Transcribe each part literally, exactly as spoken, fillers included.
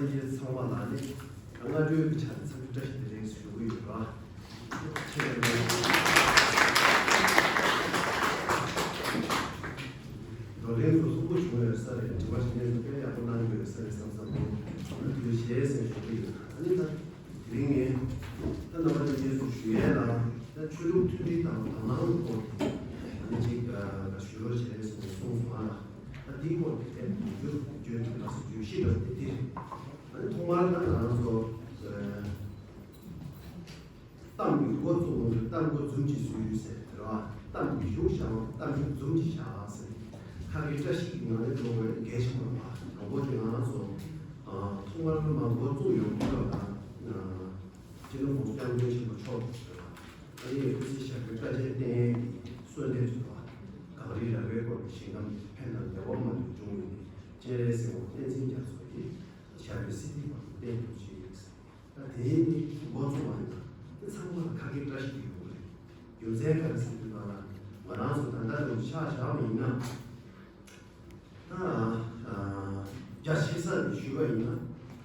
ཚང་མ་ལ་ནི་སྔ་དྲོའི་གི་ཆ་ནས་འཚམས་འདྲི་བཀྲ་ཤིས་བདེ་ལེགས་ཞུ་གི་ཡོད་ར། ཆེ་བའི་བགྲོ་གླེང་སོགས་ལྷུག་པོ་བྱུང་ཡོད་ས་རེད། དྲི་བ་ཞིག་ལན་དུ་དཔེ་ཡག་པོ་གནང་ཡོད་ས་རེད་བསམ་བསམ་དུས་ཞེས་ཟེར་ཞུ་གི་ཡོད། ཨ་ནི་ད་དེ་རིང་ངས་ད་རྣམ་པ་ལ་རྗེས་སུ་ཞུ་ཡས་ལ་ད་ཆོས་ལུགས་མཐུན་སྒྲིལ་དང་དོ་སྣང་སྐོར་དེ་ཨ་ནི་ཅིག་ཞུ་རོགས་བྱས་སོང་གསུངས་སོང་ཨ། ད་དེའི་སྐོར་དེ་ཐད་བརྗོད་བརྗོད་ཐུབ་པ་བརྗོད་གཞི་འདྲ་དེ་དེ་རེད། ཨ་ནི་ཐོག་མར་ད་ང་རང་ཚོ་གཏམ་གྱི་འགོ་བཙུགས་ནས་གཏམ་འགོ་འཛུམ་གྱིས་བཟོས་ཡོད་ཟེར་དེ་རེད་བ། གཏམ་གྱི་གཞུག་བཞག་ན་གཏམ་གཞུག་འཛུམ་གྱིས་བཞག་ཟེར། ཁ་སྐད་བཀྲ་ཤིས་ཀྱི་ངང་ནས་འགྲོ་དགོས་གལ་ཆེན་པོ་རེད་བ། དང་པོ་དེ་ང་རང་ཚོ་ཐོག་མར་མ་འགོ་བཙུགས་ཡོང་དུས་ལ་སྤྱི་ནོར་༸གོང་ས་༸སྐྱབས་མགོན་ཆེན་པོ་མཆོག་ཨ་ནི་སྐུ་ཚེ་ཞབས་པད་བཀྲ་ཤིས་བརྟན་གསོལ་འདེབས་བྱས་པ། གངས་རི་ར་བའི་སྐོར་གྱི་ཞིང་ཁམས་ཕན་དང་བདེ་བ་མ་ལུས་འབྱུང་བའི་སྤྱན་རས་གཟིགས་དབང་བསྟན་འཛིན་རྒྱ་མཚོ་ཡི་ཞབས་པད་སྲིད་མཐའི་བར་དུ་བརྟན་དུ་གཅིག་ད་དེའི་ནི་འགོ་བཙུགས་པ་ཡིན་ན་དེ་ཚང་མ་ལ་ཁ་སྐད་བཀྲ་ཤིས་ཡོང་གི་རེད། རྒྱུ་མཚན་ག་རེ་ཟེར་དུས་ན་ང་རང་ཚོ་ད་ལྟ་རུ་ཆ་བཞག་པ་ཡིན་ན། ད་རྒྱ་ཆེ་ས་ནས་ཞུས་པ་ཡིན་ན་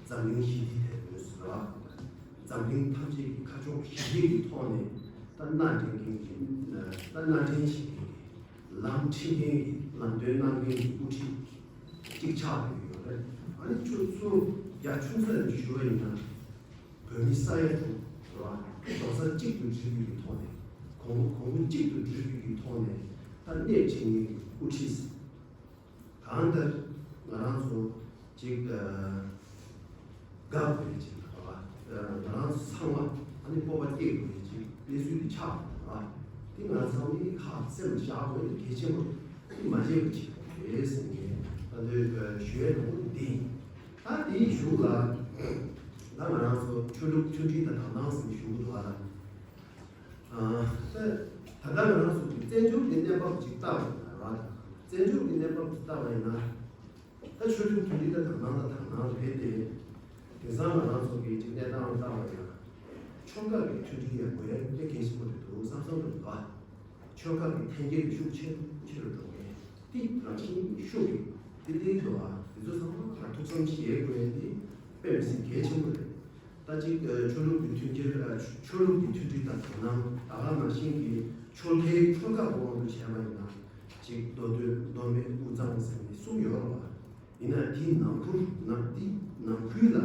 འཛམ་གླིང་ཞི་བདེའི་དེད་དཔོན་ཟེར་བ། འཛམ་གླིང་ཐམས་ཅད་ཀྱི་ཁ་ཕྱོགས་ཞི་བདེ་གི་ཐོག་ནས་ད་སྣ་འདྲེན་མཁན་གྱི་ད་སྣ་འདྲེན་བྱེད་མཁན་གྱི་ལམ་ཁྲིད་མཁན་གྱི་ལམ་སྟོན་གནང་མཁན་གྱི་དབུ་ཁྲིད་གཅིག་ཆགས་ཡོད་ཡོད་རེད། ཨ་ནི་ཁྱོད་ཚོ་རྒྱ་ཆུང་ས་ནས་ཞུས་པ་ཡིན་ན། བོད་མི་ས་ཡ་དྲུག་རེད་བ། རྡོག་རྩ་གཅིག་ཏུ་སྒྲིལ་བའི་ཐོག་ནས་གོང་བུ་གོང་བུ་གཅིག་ཏུ་སྒྲིལ་བའི་ཐོག་ནས་ད་སྣེ་ཁྲིད་མཁན་གྱི་དབུ་ཁྲིད། གང་ལྟར་ང་རང་ཚོ་ཅིག་དགའ་དགོས་ཅིག་རེད་བ། ང་རང་ཚོ་ཚང་མ་ཨ་ནི་སྤོབས་པ་སྐྱེ་དགོས་ཅིག་གནས་ཚུལ་དེ་ཆགས་རེད་བ། དེ་ང་ཚང་མའི་ཁ་སེམས་ལ་བཞག་དགོས་ནི་གལ་ཆེན་པོ་རེད། དེ་མ་བརྗེད་པ་ཅིག་དགོས་རེད་ཟེར་ནས་ད་ལྟའི་ཞུ་ཡས་ནང་དེ་ཡིན། ད་དེའི་གཞུག་ལ་ད་ང་རང་ཚོ་ཆོས་ལུགས་མཐུན་སྒྲིལ་དང་དོ་སྣང་ཟེར་ནས་ཞུ་གི་འདུག་ཨ། ད་ད་ལྟ་ང་རང་ཚོ་གི་བཙན་བྱོལ་གྱི་གནས་བབ་ཅིག་ལྟ་བ་ཡིན་ན་ར། བཙན་བྱོལ་གྱི་གནས་བབ་ཅིག་ལྟ་བ་ཡིན་ན། ད་ཆོས་ལུགས་མཐུན་སྒྲིལ་དང་དོ་སྣང་དང་དོ་སྣང་རེད་དེ། དེང་སང་ང་རང་ཚོ་གི་ཅིག་གནས་སྟངས་ལྟ་བ་ཡིན་ན། ཆོལ་ཁ་གི་མཐུན་སྒྲིལ་ཡང་དགོས་ཡ་དེ་གལ་ཆེན་པོ་རེད་འདུག་བསམ་བསམ་རེད་འདུག་ཆོལ་ཁ་གི་འཐེན་འཁྱེར་ཤུགས་ཆེ་ཆེ་རུ་འགྲོ་མཁན་དེ་རང་བཞིན་ཤུགས་ཀྱིས་ཏིལ་ཏིལ་འགྲོ་བ་དེ་ཚོ་ཚང་མ་ལ་ཐུགས་བསམ་བཞེས་དགོས་ཡ་དེ་དཔེ་མི་སྲིད་གལ་ཆེན་པོ་རེད། ད་ཅིག་ཆོས་ལུགས་ཀྱི་མཐུན་འགྱུར། ཆོས་ལུགས་ཀྱི་མཐུན་སྒྲིལ་དང་དོ་སྣང་ད་ག་ནང་བཞིན་གྱི་ཆོལ་ཁའི་ཆོལ་ཁ་གི་དབང་དུ་བྱས་པ་ཡིན་ན། ཅིག་མདོ་སྟོད་མདོ་སྨད་དབུས་གཙང་ཟེར་ནས་གསུམ་ཡོད་རེད་བ། ཡིན་ན་དེའི་ནང་ཁུལ་ནང་དེའི་ནང་ཁུལ་ལ་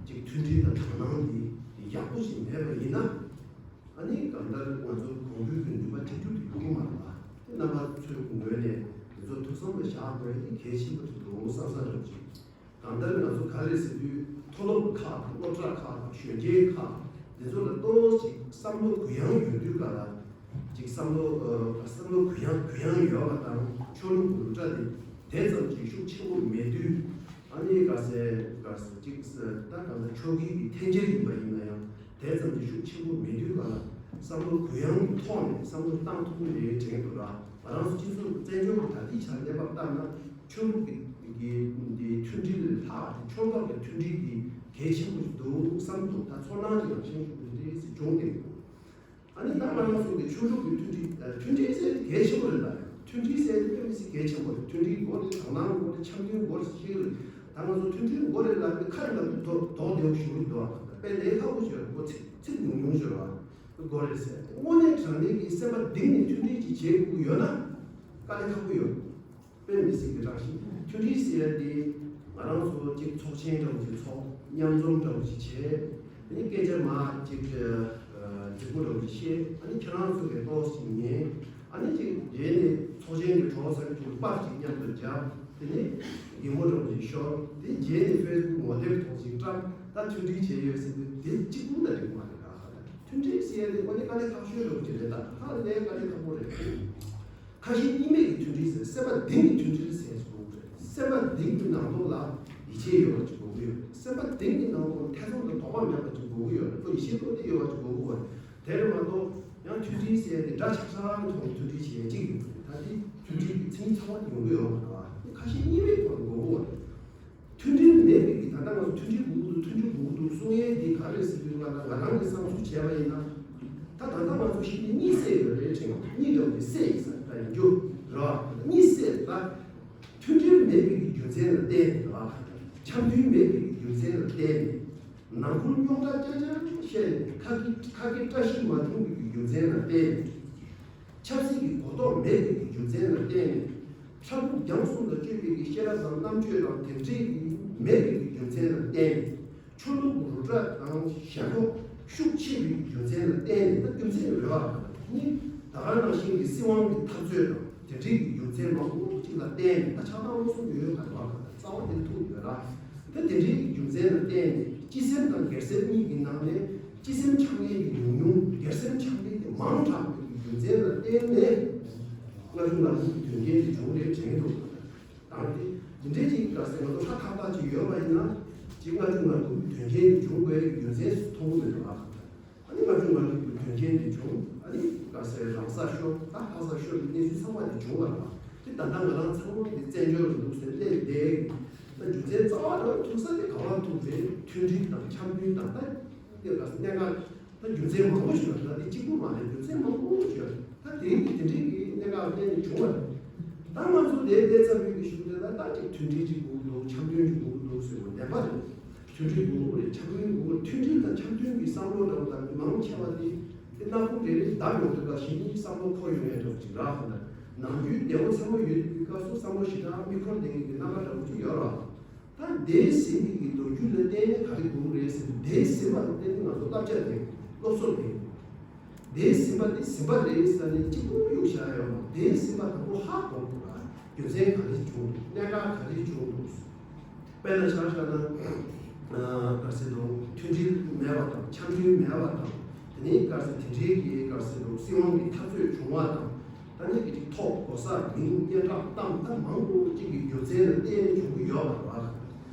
ཅིག་མཐུན་སྒྲིལ་དང་དོ་སྣང་དེ་ཡག་པོ་ཞིག་མེད་པ་ཡིན་ན། ཨ་ནི་གང་ལྟར་ང་ཚོ་གོང་བུའི་གི་ནུས་པ་གཅིག་གྱུར་དུ་ཡོང་གི་མ་རེད་བ། དེ་རྣམ་པ་ཚོའི་ངོས་ནས་དེ་ཚོ་ཐུགས་བསམ་ལ་བཞག་དགོས་དེ་གལ་ཆེན་པོ་ཞིག་འདུག་བསམ་བསམ་རེད་ཅིག་གང་ལྟར་ང་ཚོ་ག་རེ་ཟེར་དུས་མཐོ་སློབ་ཁག་དང་སློབ་གྲྭ་ཁག་དང་གཞོན་སྐྱེས་ཁག་འདི་ཚོ་ལ་ཏོག་ཙམ་བསམ་བློ་གུ་ཡངས་ཡོད་དུས་ག་ལ་ཅིག་བསམ་བློ་ཨ་བསམ་བློ་གུ་ཡངས་གུ་ཡངས་ཡོད་པ་དང་ཆོས་ལུགས་ཀྱི་སློབ་གྲྭ་དེ་དེ་ཙམ་གྱི་ཤུགས་ཆེན་པོ་མེད་དུས། ཨ་ནི་ག་ཟེ་ག་ཟེ་ཅིག་ཟེ་ད་ག་ཟེ་ཆོས་ཀྱི་འཐེན་འཁྱེར་ཡིན་པ་ཡིན་ན་ཡང་དེ་ཙམ་གྱི་ཤུགས་ཆེན་པོ་མེད་དུས་ག་ལ་བསམ་བློ་གུ་ཡངས་ཀྱི་ཐོག་ནས་བསམ་བློ་བཏང་ཐུབ་ཀྱི་རེད་དྲན་འདུག་ར། ང་རང་ཚོ་སྤྱི་ཚོགས་བཙན་བྱོལ་གྱི་ད་ལྟའི་ཆར་གནས་བབ་ལྟར་ན་ཆོས་ལུགས་ཀྱི་ཀྱི་འདི་མཐུན་སྒྲིལ་ལས་ལྷག་སྟེ་ཆོལ་ཁ་གི་མཐུན་སྒྲིལ་འདི་གལ་ཆེན་པོ་ཞིག་འདུག་བསམ་འདུག་ད་ཚོར་སྣང་ཞིག་ཡང་ཤེས་ཤུགས་འདི་འདྲའི་ཞིག་བྱུང་བསྡད་འདུག་ཨ་ནི་ད་ང་རང་ཚོ་གི་ཆོས་ལུགས་ཀྱི་མཐུན་སྒྲིལ་ཨ་མཐུན་སྒྲིལ་ཟེར་དེ་གལ་ཆེན་པོ་རེད་ད། མཐུན་སྒྲིལ་ཟེར་དེ་དཔེ་མི་སྲིད་གལ་ཆེན་པོ་རེད། མཐུན་སྒྲིལ་དགོས་རེད། དོ་སྣང་དགོས་རེད། འཆམ་མཐུན་དགོས་རེད་ཟེར་གྱི་རེད། ད་ང་ཚོ་མཐུན་སྒྲིལ་དགོས་རེད་ལབ་ནས་ཁ་རེ་ལབ་དུས་རྡོག་རྡོག་བདེ་བོ་ཞུ་གི་འདུག་དཔེ་ལས་ཁག་པོ་ཞིག་རེད། མགོ་ཚིག་ཚིག་ཉུང་ཉུང་ཞིག་རེད་བ། དགོས་རེད་ཟེར་དེ་དངོས་གནས་དྲང་གནས་ཀྱི་སེམས་པ་གཏིང་ནས་མཐུན་སྒྲིལ་ཅིག་བྱེད་དགོས་ཀྱི་ཡོད་ན་དཀའ་ལས་ཁག་པོ་ཡོད། དཔེ་མི་སྲིད་ཀྱི་རང་བཞིན་མཐུན་སྒྲིལ་ཟེར་ཡ་དེ་ང་རང་ཚོ་གཅིག་ཚོགས་ཆེན་འདྲ་བོ་ཅིག་ཚོགས། མཉམ་འཛོམས་འདྲ་བོ་ཅིག་བྱས། དེ་ནས་སྐད་ཆ་མར་གཅིག་ལྗིད་པོ་འདྲ་བོ་ཅིག་བཤད། ཨ་ནི་ཁྱེད་རང་ཚོ་གིས་ཏོག་ཙམ་ཉན། ཨ་ནི་གཅིག་རྗེས་ནས་ཚོགས་ཆེན་གྱི་གྲོགས་ཚ་བོ་ཅིག་པར་ཅིག་མཉམ་དུ་རྒྱབ། དེ་ནས་གད་མོ་འདྲ་བོ་ཅིག་ཤོར། དེ་རྗེས་ནས་ཕེ་སི་བུག་ངོ་དེབ་ཐོག་ཅིག་བཀྲམ། ད་མཐུན་སྒྲིལ་བྱས་ཡོད་ཟེར་དུས་དེ་གཅིག་པུ་ད་འགྲིག་མ་རེད་ད། མཐུན་སྒྲིལ་ཟེར་ཡ་དེ་དངོས་གནས་དཀའ་ལས་ཁག་ཤོས་འདྲ་བོ་ཅིག་རེད་ད། ཧ་ལས་དཀའ་ལས་ཁག་པོ་རེད། ཁ་ཞེ་གཉིས་མེད་ཀྱི་མཐུན་སྒྲིལ་ཟེར། སེམས་པ་གཏིང་གི་མཐུན་སྒྲིལ་ཟེར་དགོས་རེད། སེམས་པ་གཏིང་གི་ནང་ལོགས་ལ་ཡིད་ཆེས་ཡོད་པ་ཅིག་དགོས་ཀྱི་ཡོད་རེད། སེམས་པ་གཏིང་གི་ནང་ལོགས་ལ་ཐེ་ཚོམ་དང་དོགས་པ་མེད་པ་ཅིག་དགོས་ཀྱི་ཡོད་རེད། ཁོ་ཡིད་ཆེས་ཏོག་ཙམ་ཡོད་པ་ཅིག་དགོས་ཀྱི་ཡོད་རེད། དེ་རེད་མ་གཏོགས་ཡང་མཐུན་སྒྲིལ་ཟེར་ཡ་དེ་འདྲ་ཆགས་ཆགས་ཀྱི་ཐོག་ནས་མཐུན་སྒྲིལ་བྱེད་ཡ་གཅིག་ཡིན་པ་རེད། ད་དེ་མཐུན་སྒྲིལ་གྱི་མཚན་ཉིད་ཚང་མ་ཡོང་གི་ཡོད་མ་རེད་བ། དེ་ཁ་ཞེ་གཉིས་མེད་ཐོག་ནས་དགོས་ཀྱི་ཡོད་རེད། མཐུན་སྒྲིལ་མེད་པའི་གི་ད་ལྟ་ང་ཚོ་མཐུན་སྒྲིལ་དགོས་ཀྱི་འདུག་མཐུན་སྒྲིལ་དགོས་ཀྱི་འདུག་གསུང་ཡས་འདི་ག་རེ་ཟེར་དུས་ང་ང་རང་གི་བསམ་ཚུལ་བྱས་པ་ཡིན་ན། ད་ད་ལྟ་ང་ཚོ་ཤི་ནས་གཉིད་སད་ཡོད་རེད་དྲན། གཉིད་འདྲ་བོ་དེ་སད་ཡིན་ས་ད་ཡིན་རྒྱུ་རེད་བ། གཉིད་སད་ད་མཐུན་སྒྲིལ་མེད་པའི་གི་རྒྱུ་མཚན་ལ་བརྟེན་རེད་བ། འཆམ་མཐུན་མེད་པའི་གི་ རྒྱུ་མཚན་ལ་བརྟེན་ནས། ནང་ཁུལ་རྙོག་དྲ་རྐྱང་རྐྱང་བཤད་ནས་ཁ་སྐད་ཁ་སྐད་བཀྲ་ཤིས་མ་བྱུང་བའི་རྒྱུ་མཚན་ལ་བརྟེན་ནས། ཆབ་སྲིད་ཀྱི་གོ་རྟོགས་མེད་པའི་རྒྱུ་མཚན་ལ་བརྟེན་ནས། ཕྲ་ཕུང་རྒྱང་གསུམ་ལ་སྤྱོད་པའི་གི་ཤེས་རབ་དང་རྣམ་དཔྱོད་དང་དེ་འདྲའི་གི་མེད་པའི་རྒྱུ་མཚན་ལ་བརྟེན་ནས། ཆོས་ལུགས་ཀྱི་རུ་ཏྲ་དང་ཞེན་ཁོག་ཤུགས་ཆེ་བའི་རྒྱུ་མཚན་ལ་བརྟེན་ནས། ད་རྒྱུ་མཚན་རེད་བ། ནི་ད་ག་ནང་བཞིན་གྱི་སྲིད་དབང་གི་འཐབ་རྩོད་དང་དེ་འདྲའི་གི་རྒྱུ་མཚན་མང་པོ་ཅིག་ལ་བརྟེན་ནས། ད་ཆགས་སྡང་བློ་གསུམ་ཡོད་ཡོད་ག་རེད་བ། རྩ་བ་དེ་ཐུག་ཡོད་ལ། ད་དེ་འདྲའི་གི་རྒྱུ་མཚན་ལ་བརྟེན་ནས། སྤྱི་སེམས་དང་སྒེར་སེམས་གཉིས་ཀྱི་ནང་ནས་སྤྱི་སེམས་འཆང་མཁན་གྱི་ཉུང་ཉུང་། སྒེར་སེམས་འཆང་མཁན་གྱི་མང་དྲགས་པའི་གི་རྒྱུ་མཚན་ལ་བརྟེན་ནས། ལྔ་བཅུ་ང་དགུ་གི་དོན་རྐྱེན་དེ་བྱུང་རེད་དྲན་གྱི་འདུག། དང་དེ་འདི་འདྲའི་ཅིག་ག་ཟེར། ང་ཚོ་ཧྲ་ཐག་ཐག་ཅིག་ཡོད་པ་ཡིན་ན། ཅིག་ལྔ་བཅུ་ང་དགུ་གི་དོན་རྐྱེན་དེ་བྱུང་དགོས་ཡོད་ཚད་མཐོང་གི་མི་འདུག་ཨ། ཨ་ནི་ལྔ་བཅུ་ང་དགུ་གི་དོན་རྐྱེན་དེ་བྱུང་། ཨ་ནི་ག་ཟེར། རང་སར་ཤོར། ད་ལྷ་སར་ཤོར་གྱི་གནས་ཚུལ་ཚང་མ་དེ་བྱུང་བ་རེད་པ། དེ་ད་ལྟ་ང་རང་ཚང་མ་དེ་བཙན་བྱོལ་ལ་འདུག་ཟེར་སླེབས་བསྡད་ཡོད། ད་རྒྱུ་མཚན་རྩ་བ་རང་ཐུག་ས་དེ་ག་པར་ཐུག་རེད། མཐུན་སྒྲིལ་དང་འཆམ་མཐུན་དང་། ད་དེ་ག་ཟེར། གནད་འགག་ད་རྒྱུ་མཚན་མང་པོ་ཞིག་ཡོད་རེད། ད་དེ་གཅིག་པུ་མ་རེད། རྒྱུ་མཚན་མང་པོ་ཞིག་ཡོད་རེད། ད་དེ་རིང་གི་དེ་འདྲའི་གི་གནད་འགག་ལ་བརྟེན་ནས་བྱུང་བ་རེད། ད་ང་ཚོ་དེ་བསྡད་ཚར་བའི་གི་གཞུག་དེ་ལ། ད་ཅིག་མཐུན་སྒྲིལ་ཅིག་དགོས་ཀྱི་འདུག། འཆམ་མཐུན་ཅིག་དགོས་ཀྱི་འདུག་ཟེར་བ་བདེན་པ་རེད། མཐུན་སྒྲིལ་དགོས་ཀྱི་རེད། འཆམ་མཐུན་དགོས་ཀྱི། མཐུན་སྒྲིལ་དང་འཆམ་མཐུན་གྱི་བསམ་བློ་འདྲ་བོ་ད་མང་ཆེ་བ་དེ་དེ་སྣ་ཁུག་རེ་རེ་བརྡབ་ཡོང་དུས་སྐབས་ཤིག་ནི་བསམ་བློ་འཁོར་ཡོང་ཡས་འདྲ་བོ་ཅིག་རག་གི་འདུག། ནམ་རྒྱུན་བདེ་བོ་ཚ་བོ་ཡོད་དུས་སྐབས་སུ་བསམ་བློ་ཞེ་དྲག་མི་འཁོར་བསྡད་མཁན་གྱི་རྣམ་པ་འདྲ་བོ་ཅིག་ཡོད་རེད། ད་འདས་ཟིན་པའི་གི་ལོ་རྒྱུས་ལ་བརྟེན་ནས་ག་རེ་དགོས་ཀྱི་རེད་ཟེར་དུས། འདས་ཟིན་པ་ལ་བརྟེན་ནས་ང་ཚོ་བསླབ་བྱ་ལེན། སློབ་གསོ་ལེན། འདས་ཟིན་པ་དེ་ཟིན་པ་རེད་ཟེར་ནས་གཅིག་པུ་གཡུག་བཞག་ཡོད་མ། འདས་ཟིན་པ་དང་པོ་ཧ་གོ་དགོས་ར། རྒྱུ་མཚན་ག་རེ་བྱུང་འདུག། གནད་འགག་ག་རེ་བྱུང་འདུག། དཔེར་ན་ཆ་བཞག་ན། ཨ། ག་རེ་ཟེར་འདུག། མཐུན་སྒྲིལ་མེད་པ་དང་། འཆམ་མཐུན་མེད་པ་དང་། དེ་ནས་ག་རེ་ཟེར། དེ་འདྲའི་གི་ག་རེ་ཟེར་འདུག། སྲིད་དབང་གི་འཐབ་རྩོད་བྱུང་བ་དང་། ད་ནི་གི་ཅིག་ཐོག་གོ་ས་མིང་སྙན་གྲགས་བཏང་། ད་མང་པོ་ཅིག་གི་རྒྱུ་མཚན་ལ་བརྟེན་ནས་བྱུང་གི་ཡོད་པ་རེད་བ།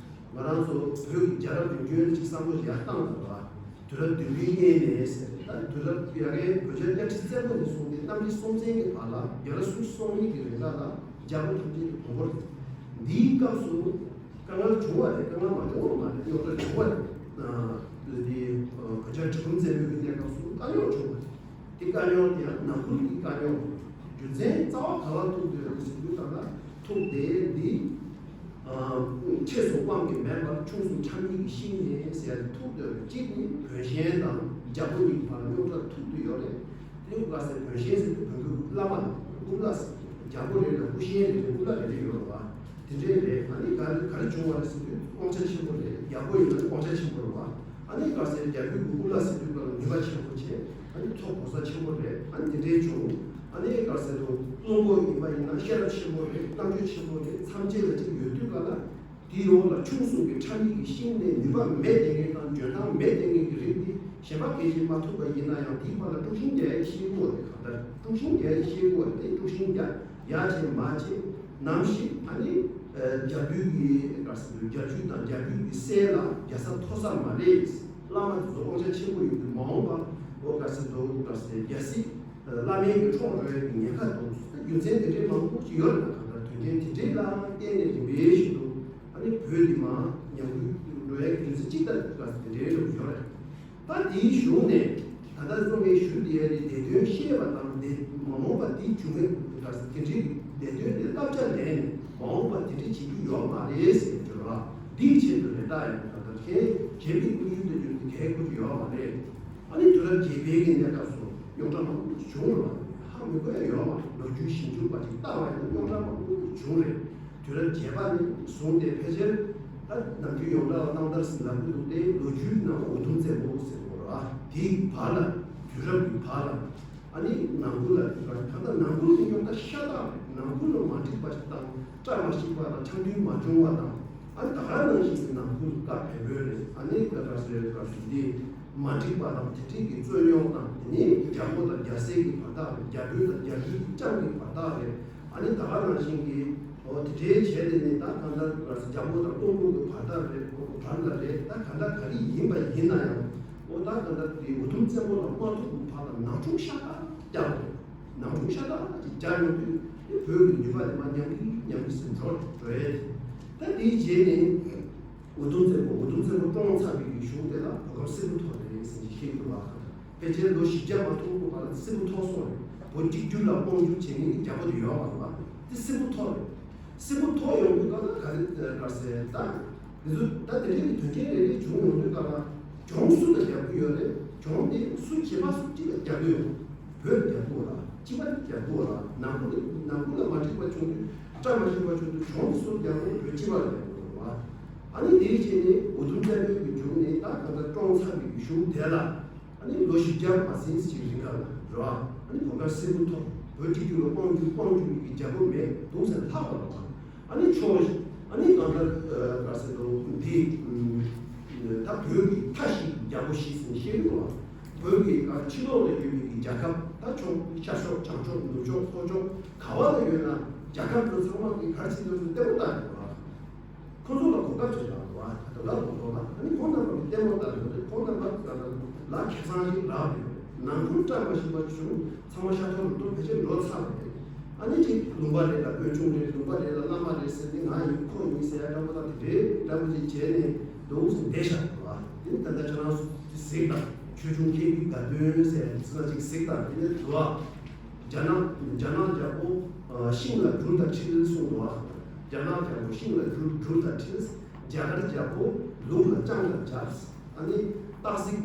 ང་རང་ཚོ་བོད་ཀྱི་རྒྱལ་རབས་རིམ་བྱོན་ཅིག་བསམ་བློ་ཡར་བཏང་དགོས་པ། དུས་རབས་བདུན་པའི་སྔོན་ནས་ཟེར། ད་དུས་རབས་ཡ་གིའི་བོད་རྒྱལ་གཉའ་ཁྲི་བཙན་པོ་ནས་བཟུང་སྟེ་གནམ་རི་སྲོང་བཙན་གྱི་བར་ལ། རྒྱལ་རབས་སུམ་ཅུ་སོ་གཉིས་ཀྱི་རིང་ལ་ལ་རྒྱལ་པོ་ཐམས་ཅད་ཀྱི་དགོངས་པ་རེད། འདིའི་སྐབས་སུ་དཀའ་ངལ་བྱུང་བ་རེད། དཀའ་ངལ་མ་བྱུང་བ་མ་རེད། རྙོག་དྲ་བྱུང་བ་རེད། ཨ། འདི་བོད་རྒྱལ་གྲི་གུམ་བཙན་པོའི་གནས་སྐབས་སུ་དཀའ་རྙོག་བྱུང་བ་རེད། དེ་དཀའ་རྙོག་དེ་ཡང་ནང་ཁུལ་གྱི་དཀའ་རྙོག། རྒྱུ་མཚན་རྩ་བ་ག་ལ་ཐུག་འདུག་ཟེར་དུས། ད་ལྟ་ཐུག་དེ་འདི། ཨ། ཆེས་སུ་དབང་གིས་མེད་པར་ཆུང་སུ་འཁྲབ་ཉེས་ཀྱིས་ཤིང་ནས་ཟེར་ཡ་དེ་ཐུག་འདུག། གཅིག་ནི་བོན་གཤེན་དང་རྒྱལ་པོ་གཉིས་ཀྱི་བར་རྙོག་དྲ་ཐུག་འདུག་ཡོད་རེད། དེ་ག་ཟེར། བོན་གཤེན་ཟེར་དུས་བོན་པོའི་བླ་མ་སྐུ་བླ་ཟེར། རྒྱལ་པོ་རེད་ལ་སྐུ་གཤེན་རེད། སྐུ་བླ་རེ་རེ་ཡོད་རེད་བ། དེ་འདྲའི་རེད། ཨ་ནི་ག་རེ་ག་རེ་བྱུང་བ་རེད་ཟེར་དུས། དབང་ཆ་ཆེན་པོ་རེད། རྒྱལ་པོ་ཡིན་ན་དབང་ཆ་ཆེན་པོ་རེད་བ། ཨ་ནི་ག་ཟེར། རྒྱལ་པོའི་གི་སྐུ་བླ་ཟེར་དུས་སྐབས་ལ་ནུས་པ་ཆེན་པོ་བྱས། ཨ་ནི་ཐོབ་གོ་ས་ཆེན་པོ་རེད། ཨ་ནི་དེ་འདྲའི་བྱུང་། ཨ་ནི་ག་ཟེར་དུས། བློན་པོ་ཡིན་པ་ཡིན་ན་ཤེས་རབ་ཆེན་པོ་རེད། རྣམ་དཔྱོད་ཆེན་པོ་རེད། ཐམས་ཅད་ལ་ཅིག་ཡོད་དུས་སྐབས་ལ། དེའི་འོག་ལ་ཆུང་གསུམ་གྱིས་འཁྲབ་ཉེས་ཀྱིས་ཤིང་ནས་ནུས་པ་མེད་བསྡད་མཁན་དང་འཇོན་ཐང་མེད་བསྡད་མཁན་གྱི་རིགས་འདི་གཞན་པ་གལ་ཆེན་མ་ཐུག་པ་ཡིན་ན་ཡང་། དེའི་བར་ལ་དཀྲུག་ཤིང་རྒྱག་ཡ་ཤེས་དགོས་རེད། གང་ལྟར་དཀྲུག་ཤིང་རྒྱག་ཡ་ཤེས་དགོས་རེད། དེ་དཀྲུག་ཤིང་རྒྱག་ཡ་བྱས་མ་བྱས་ནམ་ཞིག། ཨ་ནི་ཨ་རྒྱལ་པོའི་གི་ག་ཟེར་དུས། རྒྱལ་རྒྱུད་དང་རྒྱལ་པོའི་གི་སྲས་ལ་རྒྱལ་ས་མཐོ་ས་མ་རེད། བླ་མ་དེ་ཚོ་དབང་ཆ་ཆེན་པོ་ཡོད་དུས། མ་འོངས་པ་འོ་ག་ཟེར་དུས། ག་ཟེར། རྒྱལ་སྲིད་བླ་མའི་གི་འཕྲོག་འགྲོ་ཡ་གི་ཉེན་ཁ་འདུག། རྒྱུ་མཚན་དེ་འདྲའི་མང་པོ་ཞིག་ཡོད་རེད། ད་གང་ལྟར་དོན་རྐྱེན་དེ་འདྲའི་ལ་བརྟེན་ནས་རིམ་པས་བཞིན་དུ། ཨ་ནི་བོད་འདི་མར་ཉམས་རྒུད་འགྲོ་ཡ་གི་རྒྱུ་མཚན་གཅིག་ལྟར་ག་ཟེར་དེ་འདྲའི་རེ་བ་ཡོད་རེད། ད་དེའི་གཞུག་ནས་ད་ལྟ་སོང་བའི་ཞུ་བསྡད་ཡ་དེ། བདེ་དོན་ཤེས་པ་དང་། དེ་མ་འོངས་པ་དེའི་འབྱུང་བའི་ག་ཟེར་དེ་འདྲའི་བདེ་དོན་དེ་བསླབ་བྱ་ལེན་ནས། མ་འོངས་པ་དེ་འདྲ་བྱེད་རྒྱུ་ཡོད་མ་རེད་ཟེར་གྱི་ཡོད་ར། འདིའི་ཆེད་དུ་རེད། ད་ཡང་ད་ལྟ་གཞན་གཞན་པའི་དམིགས་ཡུལ་དུ་གྱུར་ཏེ་གལ་དགོས་ཀྱི་ཡོད་མ་རེད། ཨ་ནི་དུས་རབས་བརྒྱད་པའི་གི་གནས་སྐབས་སུ་རྙོག་དྲ་མང་པོ་བྱུང་ར། ཧ་མི་གོ་ཡ་ཡོད་མ་རེད། ལོ་རྒྱུས་ཞིབ་འཇུག་པ་ཅིག་ལྟ་བ་ཡིན་ན་རྙོག་དྲ་མང་པོ་བྱུང་རེད། དུས་རབས་བརྒྱད་པ་ནས་བཟུང་སྟེ་ཕལ་ཆེར་ད་ནམ་རྒྱུན་ཡོངས་གྲགས་ལ་གནང་དར་ཟིན་ལབ་ཀྱི་འདུག་སྟེ། ལོ་རྒྱུས་ནང་འུ་དུམ་བཙན་པོ་ཟེར་གོ་ར། དེའི་བར་ལ། དུས་རབས་ཀྱི་བར་ལ། ཨ་ནི་ནང་ཁུལ་ལ་དུས་རབས་ད་ལྟ་ནང་ཁུལ་གྱི་རྙོག་དྲ་ཤ་སྟག་རེད། ནང་ཁུལ་ལ་མ་འགྲིག་པ་ཞིག་དང་བཀྲ་མ་ཤིས་པ་དང་འཆམ་མཐུན་མ་བྱུང་བ་དང་། ཨ་ནི་ད་ག་ནང་བཞིན་གྱི་ནང་ཁུལ་བཀའ་བལ་བོད་རེད། ཨ་ནི་ད་ག་ཟེར་ག་ཟེར་འདི་མ་འགྲིག་པ་དང་དེ་འདྲའི་གི་རྩོད་རྙོག་དང་། དེ་ནས་རྒྱལ་པོ་དང་རྒྱལ་སྲས་ཀྱི་བར་ཐག་རེད། རྒྱལ་པོ་དང་རྒྱལ་པོའི་ལྕམ་གྱི་བར་ཐག་རེད། ཨ་ནི་ད་ག་ནང་བཞིན་གྱི་འོ་དེ་འདྲའི་བྱས་ཏེ་ནི་ད་གང་ལྟར་རྒྱལ་པོ་དང་བློན་པོ་གི་བར་ཐག་རེད། བར་ལ་རེད། ད་གང་ལྟར་ག་རེ་ཡིན་པ་ཡིན་ན་ཡང་འོ་ད་གང་ལྟར་དེ་འུ་དུམ་བཙན་པོ་དང་དམག་འཁྲུག་གི་བར་ལ་ནང་འཁྲུག་ཤ་སྟག་རྒྱག་དགོས། ནང་འཁྲུག་ཤ་སྟག་ཅིག་རྒྱག་ཡོང་དུས་དེ་བོད་ཀྱི་ནུས་པ་དེ་མར་ཉམས་ཀྱིན་ཉམས་ཀྱིན་ཟིན་འགྲོ་འགྲོ་ཡས་རེད། ད་དེའི་རྗེས་ནས། འུ་དུམ་བཙན་པོ། འུ་དུམ་བཙན་པོ་བཀྲོངས་ཚར་བའི་གི་གཞུག་དེ་ལ་གོ་སྐབས་སྲིད་པོ་ཐོབ་རེད་ཟེར་ནས་བཤད་ཀྱི་འདུག་བ། ཕལ་ཆེར་ལོ་བཞི་བརྒྱ་མ་ཐུབ་གི་བར་ལ་སྲིད་པོ་ཐོབ་སོང་རེད། བོད་གཅིག་གྱུར་ལ་དབང་བསྒྱུར་བྱེད་མཁན་གྱི་རྒྱལ་པོ་དེ་ཡོད་པ་རེད་བ། དེ་སྲིད་པོ་ཐོབ་རེད། སྲིད་པོ་ཐོབ་ཡོང་དུས་སྐབས་ལ་ག་རེ་ག་ཟེར་ད། འདི་ཚོ་ད་དེ་འདྲའི་གི་དོན་རྐྱེན་རེ་རེ་བྱུང་ཡོང་དུས་སྐབས་ལ་གྱོང་སུ་ལ་རྒྱག་གི་ཡོད་རེད། གྱོང་དེ་སུ་བྱེད་པ་སུ་གཅིག་ལ་རྒྱག་གི་ཡོད། བོད་ལ་རྒྱག་དགོས་ལ། སྤྱི་པ་ལ་རྒྱག་དགོས་ལ། ནང་ཁུལ་ལ་ནང་ཁུལ་ལ་མ་འགྲིག་པ་བྱུང་དུས་བཀྲ་མ་ཤིས་པ་བྱུང་དུས་གྱོང་དེ་སུ་ལ་རྒྱག་དགོས། བོད་སྤྱི་པ་ལ་རྒྱག་དགོས་ལ། ཨ་ནི་དེའི་རྗེས་ནས་འུ་དུམ་བཙན་པོའི་གི་མཇུག་ནས་ད་གང་ལྟར་བཀྲོངས་ཚར་བའི་གི་གཞུང་དེ་ལ། ཨ་ནི་ལོ་བཞི་བརྒྱ་མ་ཟིན་ཅིག་རིང་ག་ལ་རེད་བ། ཨ་ནི་གོ་སྐབས་སེར་པོ་ཐོབ། བོད་གཅིག་གྱུར་ལ་དབང་བསྒྱུར་དབང་བསྒྱུར་གྱི་རྒྱལ་པོ་མེད་གདུང་སེམས་ལྷག་པ་རེད་བ། ཨ་ནི་ཕྱོགས་ཨ་ནི་གང་ལྟར་ག་ཟེར་འདུག་འདི་ད་བོད་ཀྱི་མཐའ་བཞི་རྒྱལ་པོ་བཞི་ཟེར་ནས་བཤད་ཀྱི་འདུག་བ། བོད་ཀྱི་ཕྱི་ལོགས་ལ་ཡོད་པའི་གི་རྒྱལ་ཁབ་ད་ཕྱོགས་ཤར་ཕྱོགས་བྱང་ཕྱོགས་ནུབ་ཕྱོགས་ལྷོ་ཕྱོགས་ག་བ་ལ་ཡོད་ན་རྒྱལ་ཁབ་ཚོ་ཚང་མ་གི་ག་རེ་བྱེད་འདུག་ཟེར་ལྟད་མོ་ལྟ་ཡོད་རེད་བ། ཁོང་ཚོ་ལ་གོ་སྐབས་ཅིག་རག་འདུག་ཨ། ད་ལྟ་གོ་ཐོག་ལ་ཨ་ནི་ཁོང་རྣམ་པ་ལ་ལྟད་མོ་ལྟ་འདུག་ཁོང་རྣམ་པ་ལ་ཁེ་བཟང་ཞིག་རག་འདུག་ནང་ཁུལ་བཀྲ་མ་ཤིས་པ་བྱུང་། ཚང་མ་ཤ་ཐོག་ལ་ཐོག་ཕལ་ཆེར་འགྲོ་ཚར་བ་རེད། ཨ་ནི་ཅིག་ལུང་པ་རེ་ལ་དཔོན་ཆུང་རེད། ལུང་པ་རེ་ལ་བླ་མ་རེད་ཟེར་ཏེ་ང་ཡིན་ཁོ་ཡིན་ཟེར་ཡ་འདྲ་པོ་དང་དེ་འདྲའི་འདྲ་པོ་ཅིག་བྱས་ནས་འདུག་ཟེར་བསྡད་བཞག་འདུག་ཨ། དེ་ནི་ད་ལྟ་ཁྱེད་རང་ཚོ་གཟིགས་དང་། ཆོས་འབྱུང་མཁས་པའི་དགའ་སྟོན་ཟེར་ཡ་ཚོ་ཅིག་གཟིགས་དང་། དེ་ནི་འདུག་ཨ། རྒྱ་ནག་རྒྱ་ནག་རྒྱལ་པོ་ཤིང་ལ་སྦྲུལ་དང་འཁྲིལ་གསུངས་འདུག་ཨ། རྒྱ་ནག་རྒྱལ་པོ་ཤིང་ལ་སྦྲུལ་སྦྲུལ་དང་འཁྲིལ། རྒྱ་གར་རྒྱལ་པོ་ལུག་ལ་སྤྱང་དང་སྦྱར། ཨ་ནི་སྟག་གཟིག་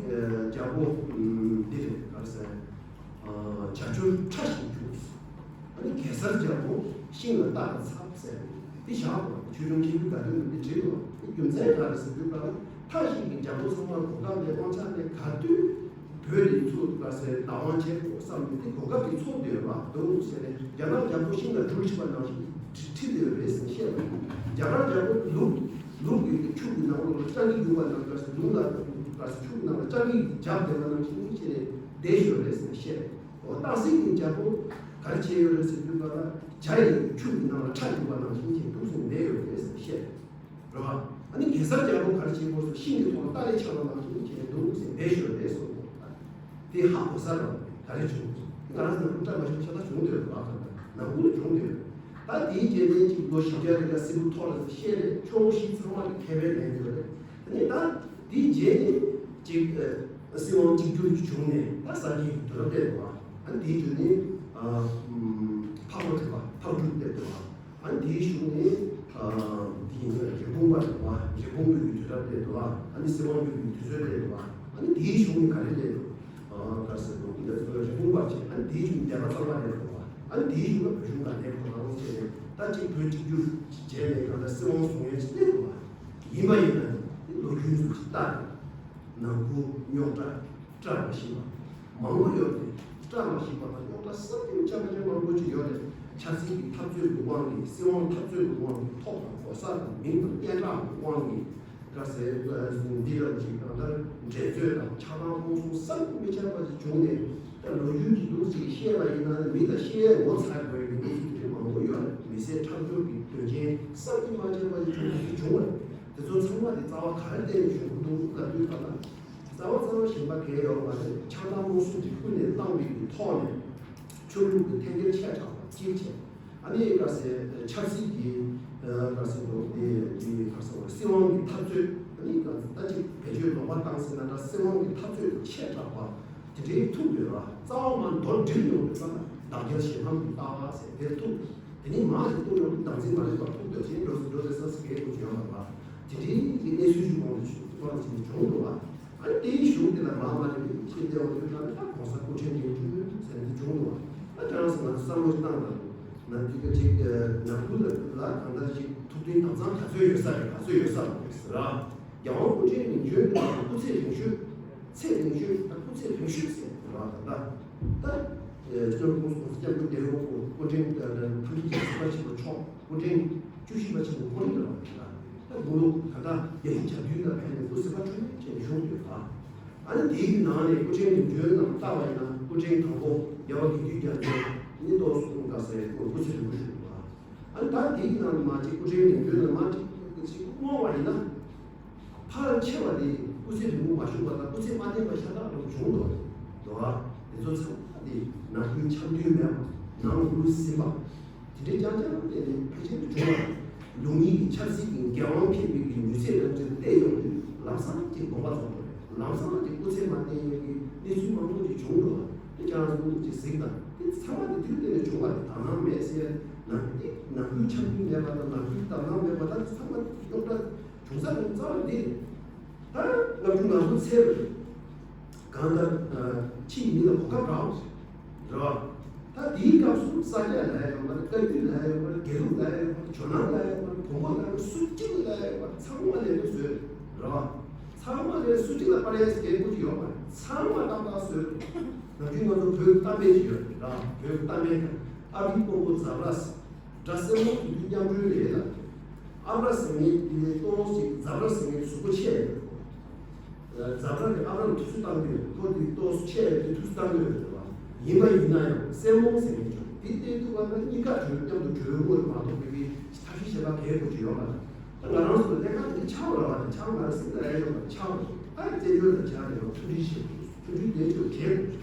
རྒྱལ་པོ་འདི་རེད་ག་རེ་ཟེར། བྱ་ཁྱུར་ཁྲ་ཞིག་རྒྱུག་ཨ་ནི་གེ་སར་རྒྱལ་པོ་ཤིང་ལ་སྟག་དང་འཚབ་ཟེར། འདི་བཞག་པ་ཆོས་འབྱུང་མཁས་པའི་དགའ་སྟོན་འདི་བྲིས་འདུག་འདི་རྒྱུ་མཚན་ག་རེ་ཟེར་དུས་ལ་མཐའ་བཞི་གི་རྒྱལ་པོ་ཚང་མར་གོ་སྐབས་ལས་དབང་ཆ་ལས་ག་དུས་བོད་དེ་ཚུར་ལ་སེ་བདག་དབང་བྱེད་དགོས་བསམ་ནས་དེ་གོ་སྐབས་དེ་ཚོར་བསྡད་པ་འདུག་ཟེར་ནས། རྒྱ་ནག་རྒྱལ་པོ་ཤིང་ལ་སྦྲུལ་བྱེད་པ་ནང་བཞིན་ཁྲིད་བསྡད་པ་རེད་ཟེར་བཤད་པ་ཡིན། རྒྱ་གར་རྒྱལ་པོ་ལུག་ལུག་གི་ཆུ་གི་ནང་ལོགས་ལ་སྤྱང་ཀི་རྒྱུག་པ་ནང་བཞིན། ལུག་ལ་ཆུ་གི་ནང་ལ་སྤྱང་ཀི་རྒྱབ་བསྡད་པ་ནང་བཞིན་བྱས་ནས་བསྡད་ཡོད་རེད་ཟེར་བཤད། འོ་སྟག་གཟིག་གི་རྒྱལ་པོ་ག་རེ་བྱས་ཡོད་རེད་ཟེར་དུས་ལ་བྱ་ཡི་ཆུ་གི་ནང་ལ་ཁྲ་རྒྱུག་པ་ནང་བཞིན་བྱས་འདུག་སེ་བསྡད་ཡོད་རེད་ཟེར་བཤད། རེད་བ། ཨ་ནི་གེ་སར་རྒྱལ་པོ་ག་རེ་བྱེད་དགོས་སོ། ཤིང་གི་ཐོག་ལ་སྟ་རེ་ཆགས་པ་ནང་བཞིན་བྱས་འདུག་སེ་བསྡད་ཡོད་རེད་གསུངས་འདུག་དེ་ཧ་གོ་ས་རེད་བ། ག་རེ་བྱུང་། ང་རང་ཚོ་ནང་ཁུལ་བཀྲ་མ་ཤིས་པ་ཤ་སྟག་བྱུང་འདུག་རེད་བ། ནང་ཁུལ་བྱུང་འདུག་ད་དེའི་རྗེས་ནས་ཅིག་ལོ་བཞི་བརྒྱ་རེ་འགའ་སྲིད་པོ་ཐོར་ལ་བཤད་རེད། ཕྱོགས་བཞི་ཚང་མ་གི་ཁེ་ཕན་ལེན་ཡོད་རེད། དེ་ནས་ད་དེའི་རྗེས་ནས་ཅིག་ཨ་སྲིད་དབང་གཅིག་གྱུར་གྱི་བྱུང་ནས་ད་སངས་རྒྱས་ཀྱི་དུས་རབས་སླེབས་འདུག་བ། ཨ་ནི་དེའི་དུས་ནས་ཨ་ཕག་མོ་གྲུ་པ་ཕག་གྲུ་སླེབས་འདུག་བ། ཨ་ནི་དེའི་གཞུག་ནས་ཨ་དེ་ཡིན་ན་རི་བོང་པ་རེད་བ། རི་བོང་པོའི་དུས་རབས་སླེབས་འདུག་བ། ཨ་ནི་སྲིད་དབང་སྒྱུར་བའི་དུས་ཚོད་སླེབས་འདུག་བ། ཨ་ནི་དེའི་གཞུག་ནས་ག་རེ་སླེབས་འདུག་ཨ་ག་ཟེར་འདུག་འདི་ལ་རི་བོང་པ་བྱས། ཨ་ནི་དེའི་གཞུག་ནས་སྡེ་པ་གཙང་པ་སླེབས་འདུག་བ། ཨ་ནི་དེའི་གཞུག་ལ་བོད་གཞུང་དང་ལྡན་པའི་ལམ་ལྷོང་བྱས་ནས་ད་ཅིག་བོད་གཅིག་གྱུར་བྱས་ནས་གང་ལྟར་སྲིད་དབང་བཟུང་ཡས་ཅིག་སླེབས་འདུག་བ། ཡིན་པ་ཡིན་ན་ནི་ལོ་རྒྱུས་ཚོ་ཅིག་ལྟ་ནས་ནང་ཁུལ་རྙོག་དྲ་བཀྲ་མ་ཤིས་པ་མང་པོ་ཡོད་རེད། བཀྲ་མ་ཤིས་པ་དང་རྙོག་དྲ་གསར་བརྗེ་ཅན་ཅན་མང་པོ་ཅིག་ཡོད་རེད། ཆབ་སྲིད་ཀྱི་འཐབ་རྩོད་ཀྱི་དབང་གིས། སྲིད་དབང་འཐབ་རྩོད་ཀྱི་དབང་གིས། ཐོབ་དང་གོ་ས་དང་མིང་དང་སྙན་གྲགས་ཀྱི་དབང་གིས་ག་ཟེར་འདི་རང་ཅིག་གང་ལྟར་འགྲན་རྩོད་དང་ཆགས་སྡང་ཕུང་སུམ་བསམ་གྱིས་མི་ཁྱབ་པ་ཅིག་བྱུང་ནས། ད་ལོ་རྒྱུས་ཀྱི་ལུགས་ཅིག་བཤད་པ་ཡིན་ན་མི་ལ་བཤད་ཡས་ངོ་ཚ་དགོས་ཡོད་མི་ཚོ་དེ་འདྲ་མང་པོ་ཡོད་རེད། མི་ཚེ་ཁྲག་སྦྱོར་གྱི་དོན་རྐྱེན་བསམ་གྱིས་མ་ཁྱབ་པ་ཅིག་བྱུང་བ་ཅིག་བྱུང་བ་རེད། དེ་ཚོ་ཚང་མ་དེ་རྩ་བ་ག་རེ་བརྟེན་ནས་བྱུང་གི་འདུག་ལབ་དུས་ད་ལ། རྩ་བ་རྩ་བ་གཞན་པ་གང་ཡང་ཡོད་མ་རེད། ཆགས་སྡང་རྨོངས་གསུམ་གྱིས་ཀུན་ནས་བསླངས་པའི་གི་ཐོག་ནས་ཆོས་ལུགས་ཀྱི་འཐེན་འཁྱེར་ཆེ་དྲགས་པ་གཅིག་བྱས། ཨ་ནི་ག་ཟེར་ཆབ་སྲིད་ཀྱི་ག་ཟེར་འདུག་དེ་དེ་ག་ཟེར་བ་སྲིད་དབང་གི་འཐབ་རྩོད། ཨ་ནི་ག་ཟེར་ད་ཅིག་བེད་སྤྱོད་ལོག་པ་བཏང་ཟེར་ན་འདྲ། སྲིད་དབང་གི་འཐབ་རྩོད་ཆེ་དྲགས་པ་དེ་འདྲའི་ཐུག་ཡོད་ར། རྩ་བ་མ་མདོར་བསྒྲིལ་ཡོང་དུས་ཙམ་ལ་བདག་རྒྱལ་གཞན་ཕམ་གྱི་ལྟ་བ་ཟེར་དེར་ཐུག་དེ་ནས་མར་ཅིག་གཏུག་ཡོང་དུས་བདག་འཛིན་མ་རེད་པར་ཐུག་སྡོད་ཅིང་འགྲོ་འགྲོ་རེ་ས་སི་གའི་ཀུ་ཅི་ཡོང་བ་རེད་པ། དེ་འདྲའི་གི་གནས་ཚུལ་ཞིག་གོང་དུ་ཆུ་ཚོད་ཐོག་ཅིག་ནས་བྱུང་འདུག་བ། ཨ་ནི་དེའི་གཞུག་དེ་ལ་མ་མ་རེད་པས་ཁྱེད་བལྟས་འོང་དུས་ན་ད་༸གོང་ས་སྐུ་ཕྲེང་བདུན་ཅུ་ཟེར་ནས་འདི་བྱུང་འདུག་བ། ཨ་ཁྱེད་རང་ཚོ་ང་ཚོ་བསམ་བློ་ཞིག་བཏང་དང་། ན་དེ་ག་ཅིག་ནང་ཁུལ་ལ་ལ་གང་ལྟར་ཞིག་ཐུགས་མཐུན་དམ་གཙང་ག་ཚོད་ཡོད་ས་རེད། ག་ཚོད་ཡོད་ས་རེད་ཟེར་ར། རྒྱལ་དབང་སྐུ་ཕྲེང་རིམ་བྱོན་དེ་ལ་སྐུ་ཚེ་རིང་ཤོས། ཚེ་རིང་ཤོས་དང་སྐུ་ཚེ་རིང་ཤོས་ཟེར་བ་ད་ལྟ་ད་སྐྱབས་མགོན་སྐྱབས་མགོན་རྒྱལ་ཡོངས་སྐུ་ཕྲེང་ཐམས་ཅད་ཀྱི་སྲིད་པ་ཆེན་པོ་མཆོག་སྐུ་ཕྲེང་བཅུ་བཞི་པ་ཆེན་པོ་ཁོང་རང་ལ་ད་དགུང་ལོ་ད་ལྟ་བརྒྱད་ཅུ་གྱ་བདུན་ལ་ཕེབས་ནས་སྐུ་ཚེ་བར་འཕྲོད་མེད་ཅན་བཞུགས་ཡོད་ལ། ཨ་ནི་དེའི་ནང་ནས་སྐུ་ཕྲེང་རིམ་བྱོན་རྣམས་བལྟ་བ་ཡིན་ན་སྐུ་ཕྲེང་དང་པོ་རྒྱལ་བ་དགེ་འདུན་རྒྱ་མཚོ་ནི་ཏོག་གསུམ་ག་ཟེར་སྐུ་ཚེ་རིང་པོ་བཞུགས་ཡོད་ལ། ཨ་ནི་ད་དེའི་ནང་ནས་མ་གཅིག་སྐུ་ཕྲེང་རིམ་བྱོན་ནས་མ་གཅིག་གཅིག་བསྔོ་བ་ཡིན་ན། ཕལ་ཆེ་བ་དེ་སྐུ་ཚེ་རིང་པོ་མ་བཞུགས་པ་དང་སྐུ་ཚེ་མ་བརྟན་པ་ཤ་སྟག་རང་བྱུང་འདུག་འདུག་བ། དེ་ཚོ་ཚང་མ་དེ་ནང་ཁུལ་འཆམ་མཐུན་མེད་པ། ནང་ཁུལ་ཟིན་པ། དེ་འདྲའི་རྐྱང་རྐྱང་དེ་ནི་ཕལ་ཆེར་བྱུང་བ་རེད། ལུགས་གཉིས་ཀྱི་ཆབ་སྲིད་ཀྱི་འགན་དབང་འཁྱེར་བའི་གི་མྱུར་ཚད་རང་བཙན་བལྟས་ཡོང་དུས་ལམ་སང་གཅིག་དགོངས་པ་རྫོགས་པ་རེད། ལམ་སང་གཅིག་སྐུ་ཚེ་མ་བརྟན་ཡོང་གི་གནས་ཚུལ་མང་པོ་ཅིག་བྱུང་འདུག་བ། དེ་ཁྱེད་རང་ཚོ་ཅིག་གཟིགས་དང་། དེ་ཚང་མ་དེ་དུས་དེ་ནས་བྱུང་བ་རེད། དག་སྣང་མེད་ཟེར་ན་དེ་ནང་ཁུལ་འཆམ་མཐུན་མེད་པ་དང་ནང་ཁུལ་དག་སྣང་མེད་པ་དང་ཚང་མ་རྙོག་དྲ། བྱུང་ས་རེད། རྩ་བ་འདི་ད་ལྔ་བཅུ་ང་དགུ་ཚེས་རེད། གང་ལྟར་ཕྱི་ཡི་མི་ལ་གོ་སྐབས་རག་རེད་བ། ད་དེའི་སྐབས་སུ་ས་སྐྱ་ལབ་ཡ་ཡོད་མ་རེད། བཀའ་བརྒྱུད་ལབ་ཡ་ཡོད་མ་རེད། དགེ་ལུགས་ལབ་ཡ་ཡོད་མ་རེད། ཇོ་ནང་ལབ་ཡ་ཡོད་མ་རེད། བོན་པོ་ལབ་ཡ་ཡོད་མ་རེད། སུ་གཅིག་ལ་ལབ་ཡ་ཡོད་མ་རེད། ཚང་མ་ལས་ནས་བཟོས་རེད་བ། ཚང་མ་ལས་སུ་གཅིག་ལ་པར་ཡ་སྐད་ཀོ་ཅིག་ཡོད་མ་རེད། ཚང་མ་ཏག་ཏག་བཟོས་རེད། ནམ་རྒྱུན་ང་ཚོ་བོད་གཏམ་དཔེ་ཅིག་ཡོད་རེད་བ། བོད་གཏམ་དཔེ་དང་ཨ་བི་དཔོན་པོ་ཛ་བྲ། སྒྲ་སེར་མོ་དུས་དུས་མཉམ་འགྲོས་རེད་ལ། ཨ་མྲ་ཟེར་མཁན་དེ་ལས་ཏོག་ཙམ་ཅིག་ཛ་བྲ་ཟེར་མཁན་གཟུགས་པོ་ཆེ་ཡོད་རེད། ཛ་བྲ་གིས་ཨ་མྲ་ལ་ཐུགས་སུ་བཏང་གི་ཡོད། ཁོ་དེ་ཏོག་ཙམ་ཆེ་ཡོད་དེ་ཐུགས་སུ་བཏང་གི་ཡོད་རེད་བ། ཡིན་པ་ཡིན་ན་ཡང་སེར་མོ་ཟེར་མཁན་ཅིག་དེ་བལྟས་དུས་ང་ལ་གཉིས་ཀ་གྲོས་མཉམ་དུ་གྲོས་དངོས་མ་གཏོགས་པའི་ཐབས་ཤེས་བྱེད་པ་གལ་དགོས་ཀྱི་ཡོད་མ་རེད། ད་ང་རང་ཚོ་ལས་ཀ་དེ་ཆགས་པ་རེད་བ། ཆགས་མ་རེད་ཟེར་ན་ཡང་ཡོད་པ་ཆགས་པ་རེད། ད་བཙན་བྱོལ་དང་བྱ་རེད་བ། མཐུན་སྒྲིལ་བྱེད་དགོས། མཐུན་སྒྲིལ་དེ་ཚོ་བྱེད་དགོས།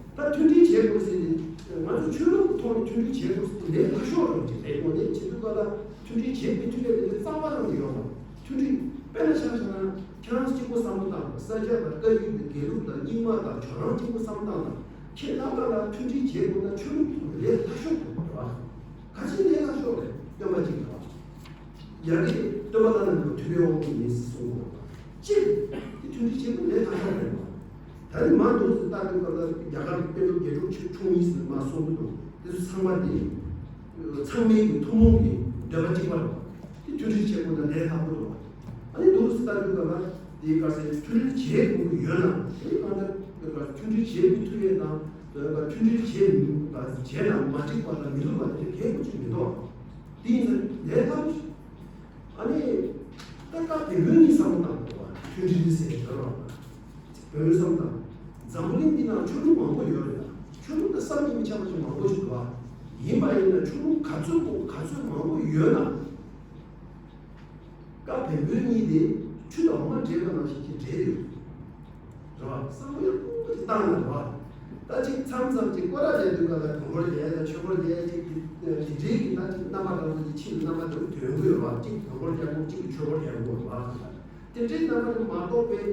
ད་མཐུན་སྒྲིལ་བྱེད་དགོས་ཟེར་ནས་ང་ཚོ་ཆོས་ལུགས་ཐོག་ནས་མཐུན་སྒྲིལ་བྱེད་དགོས་ཟེར་དེ་ལས་སླ་ཤོས་རང་ཅིག་རེད། དངོས་གནས་བྱེད་དུས་ག་ལ་མཐུན་སྒྲིལ་བྱེད་མི་ཐུབ་ཡ་དེ་ལས་རྩ་བ་རང་ཡོད་མ་རེད། མཐུན་སྒྲིལ་དཔེར་ན་ཆ་བཞག་ན་ཁྱེད་རང་གཅིག་པོ་བསམ་བློ་བཏང་དང་། ས་སྐྱ་དང་བཀའ་བརྒྱུད་དང་དགེ་ལུགས་དང་རྙིང་མ་དང་ཇོ་ནང་གཅིག་པོ་བསམ་བློ་བཏང་དང་། ཁྱེད་རྣམ་པ་ལ་མཐུན་སྒྲིལ་བྱེད་དགོས་ན་ཆོས་ལུགས་ཐོག་ནས་ལས་སླ་ཤོས་དགོས་རེད་བ། ག་ཅི་ལས་སླ་ཤོས་རེད། སྟོན་པ་གཅིག་རེད་བ། ཡ་གི་སྟོན་པ་བླ་ན་མེད་པ་ཐུབ་པའི་དབང་པོ་ཡིན་ཟེར་གསུངས་པ། གཅིག་དེ་མཐུན་སྒྲིལ་བྱེད་དགོས་ལས་སླ་ཤོས་རེད་བ། ད་ནི་མ་འདུག་ཟེར་ལྟ་དུས་སྐབས་ལ་རྒྱ་གར་དཔེ་སློབ་རྒྱལ་ཕྲུག་ཆུང་གཉིས་ཟེར་མ་གསུངས་ཀྱི་འདུག་དེ་ཚོ་ཚང་མ་དེ་ཚང་མའི་གི་ཐུན་མོང་གི་འདོད་པ་གཅིག་པ་རེད་བ། དེ་མཐུན་སྒྲིལ་བྱེད་དགོས་ན་ལས་སླ་པོ་འདུག་བ། ཨ་ནི་འདུག་ཟེར་ལྟ་དུས་སྐབས་ལ་དེའི་སྐབས་སུ་མཐུན་སྒྲིལ་བྱེད་དགོས་ཀྱི་ཡོད་ན། དེ་གང་ལྟར་མཐུན་སྒྲིལ་བྱེད་མི་ཐུབ་ཡས་དང་། མཐུན་སྒྲིལ་བྱེད་མི་བྱེད་ན་མ་འགྲིག་པ་དང་མི་ལུགས་པ་དེ་གལ་པོ་ཅིག་མི་འདུག་དེ་ཡིན་ཙང་ལས་སླ་པོ་ཞིག་ཨ་ནི། ད་སྐབས་དེ་བོད་གཉིས་བསམ་བློ་བཏང་དགོས་པ། མཐུན་སྒྲིལ་ཟེར་ཡ་ཡོད་རེད་བ། བོད་མི་བསམ་བློ་བཏང་། འཛམ་བུ་གླིང་འདི་ནང་ཆོས་ལུགས་མང་པོ་ཡོད་རེད་ད། ཆོས་ལུགས་དང་བསམ་གྱིས་མི་ཁྱབ་པ་ཞིག་མང་པོ་ཞིག་འདུག་བ། ཡིན་པ་ཡིན་ན་ཆོས་ལུགས་ག་ཚོད་པོ་ག་ཚོད་མང་པོ་ཡོད་ན། སྐབས་བོད་གཉིས་དེ་ཆུ་དང་འོ་མ་འདྲེས་པ་ནང་བཞིན་གྱི་འདྲེས་ཡོད། རེད་བ། བསམ་བློ་ཡག་པོ་ཅིག་བཏང་ན་རེད་བ། ད་ཅིག་མཚམས་མཚམས་ཅིག་སྐོར་ར་རྒྱག་དུས་སྐབས་ལ་བོན་སྐོར་རྒྱག་ཡ་དང་ཆོས་སྐོར་རྒྱག་ཡ་ཅིག་དེ་དེ་འདྲའི་གི་ད་ཅིག་རྣམ་པ་འདྲ་བོ་ཅིག་ཕྱི་ལ་རྣམ་པ་འདྲ་བོ་ཐོན་གི་ཡོད་རེད་བ། ཅིག་བོན་སྐོར་རྒྱག་དགོས། ཅིག་ཆོས་སྐོར་རྒྱག་དགོས་རེད་བ། དེ་འདྲའི་རྣམ་པ་དེ་མ་གཏོགས་པའི་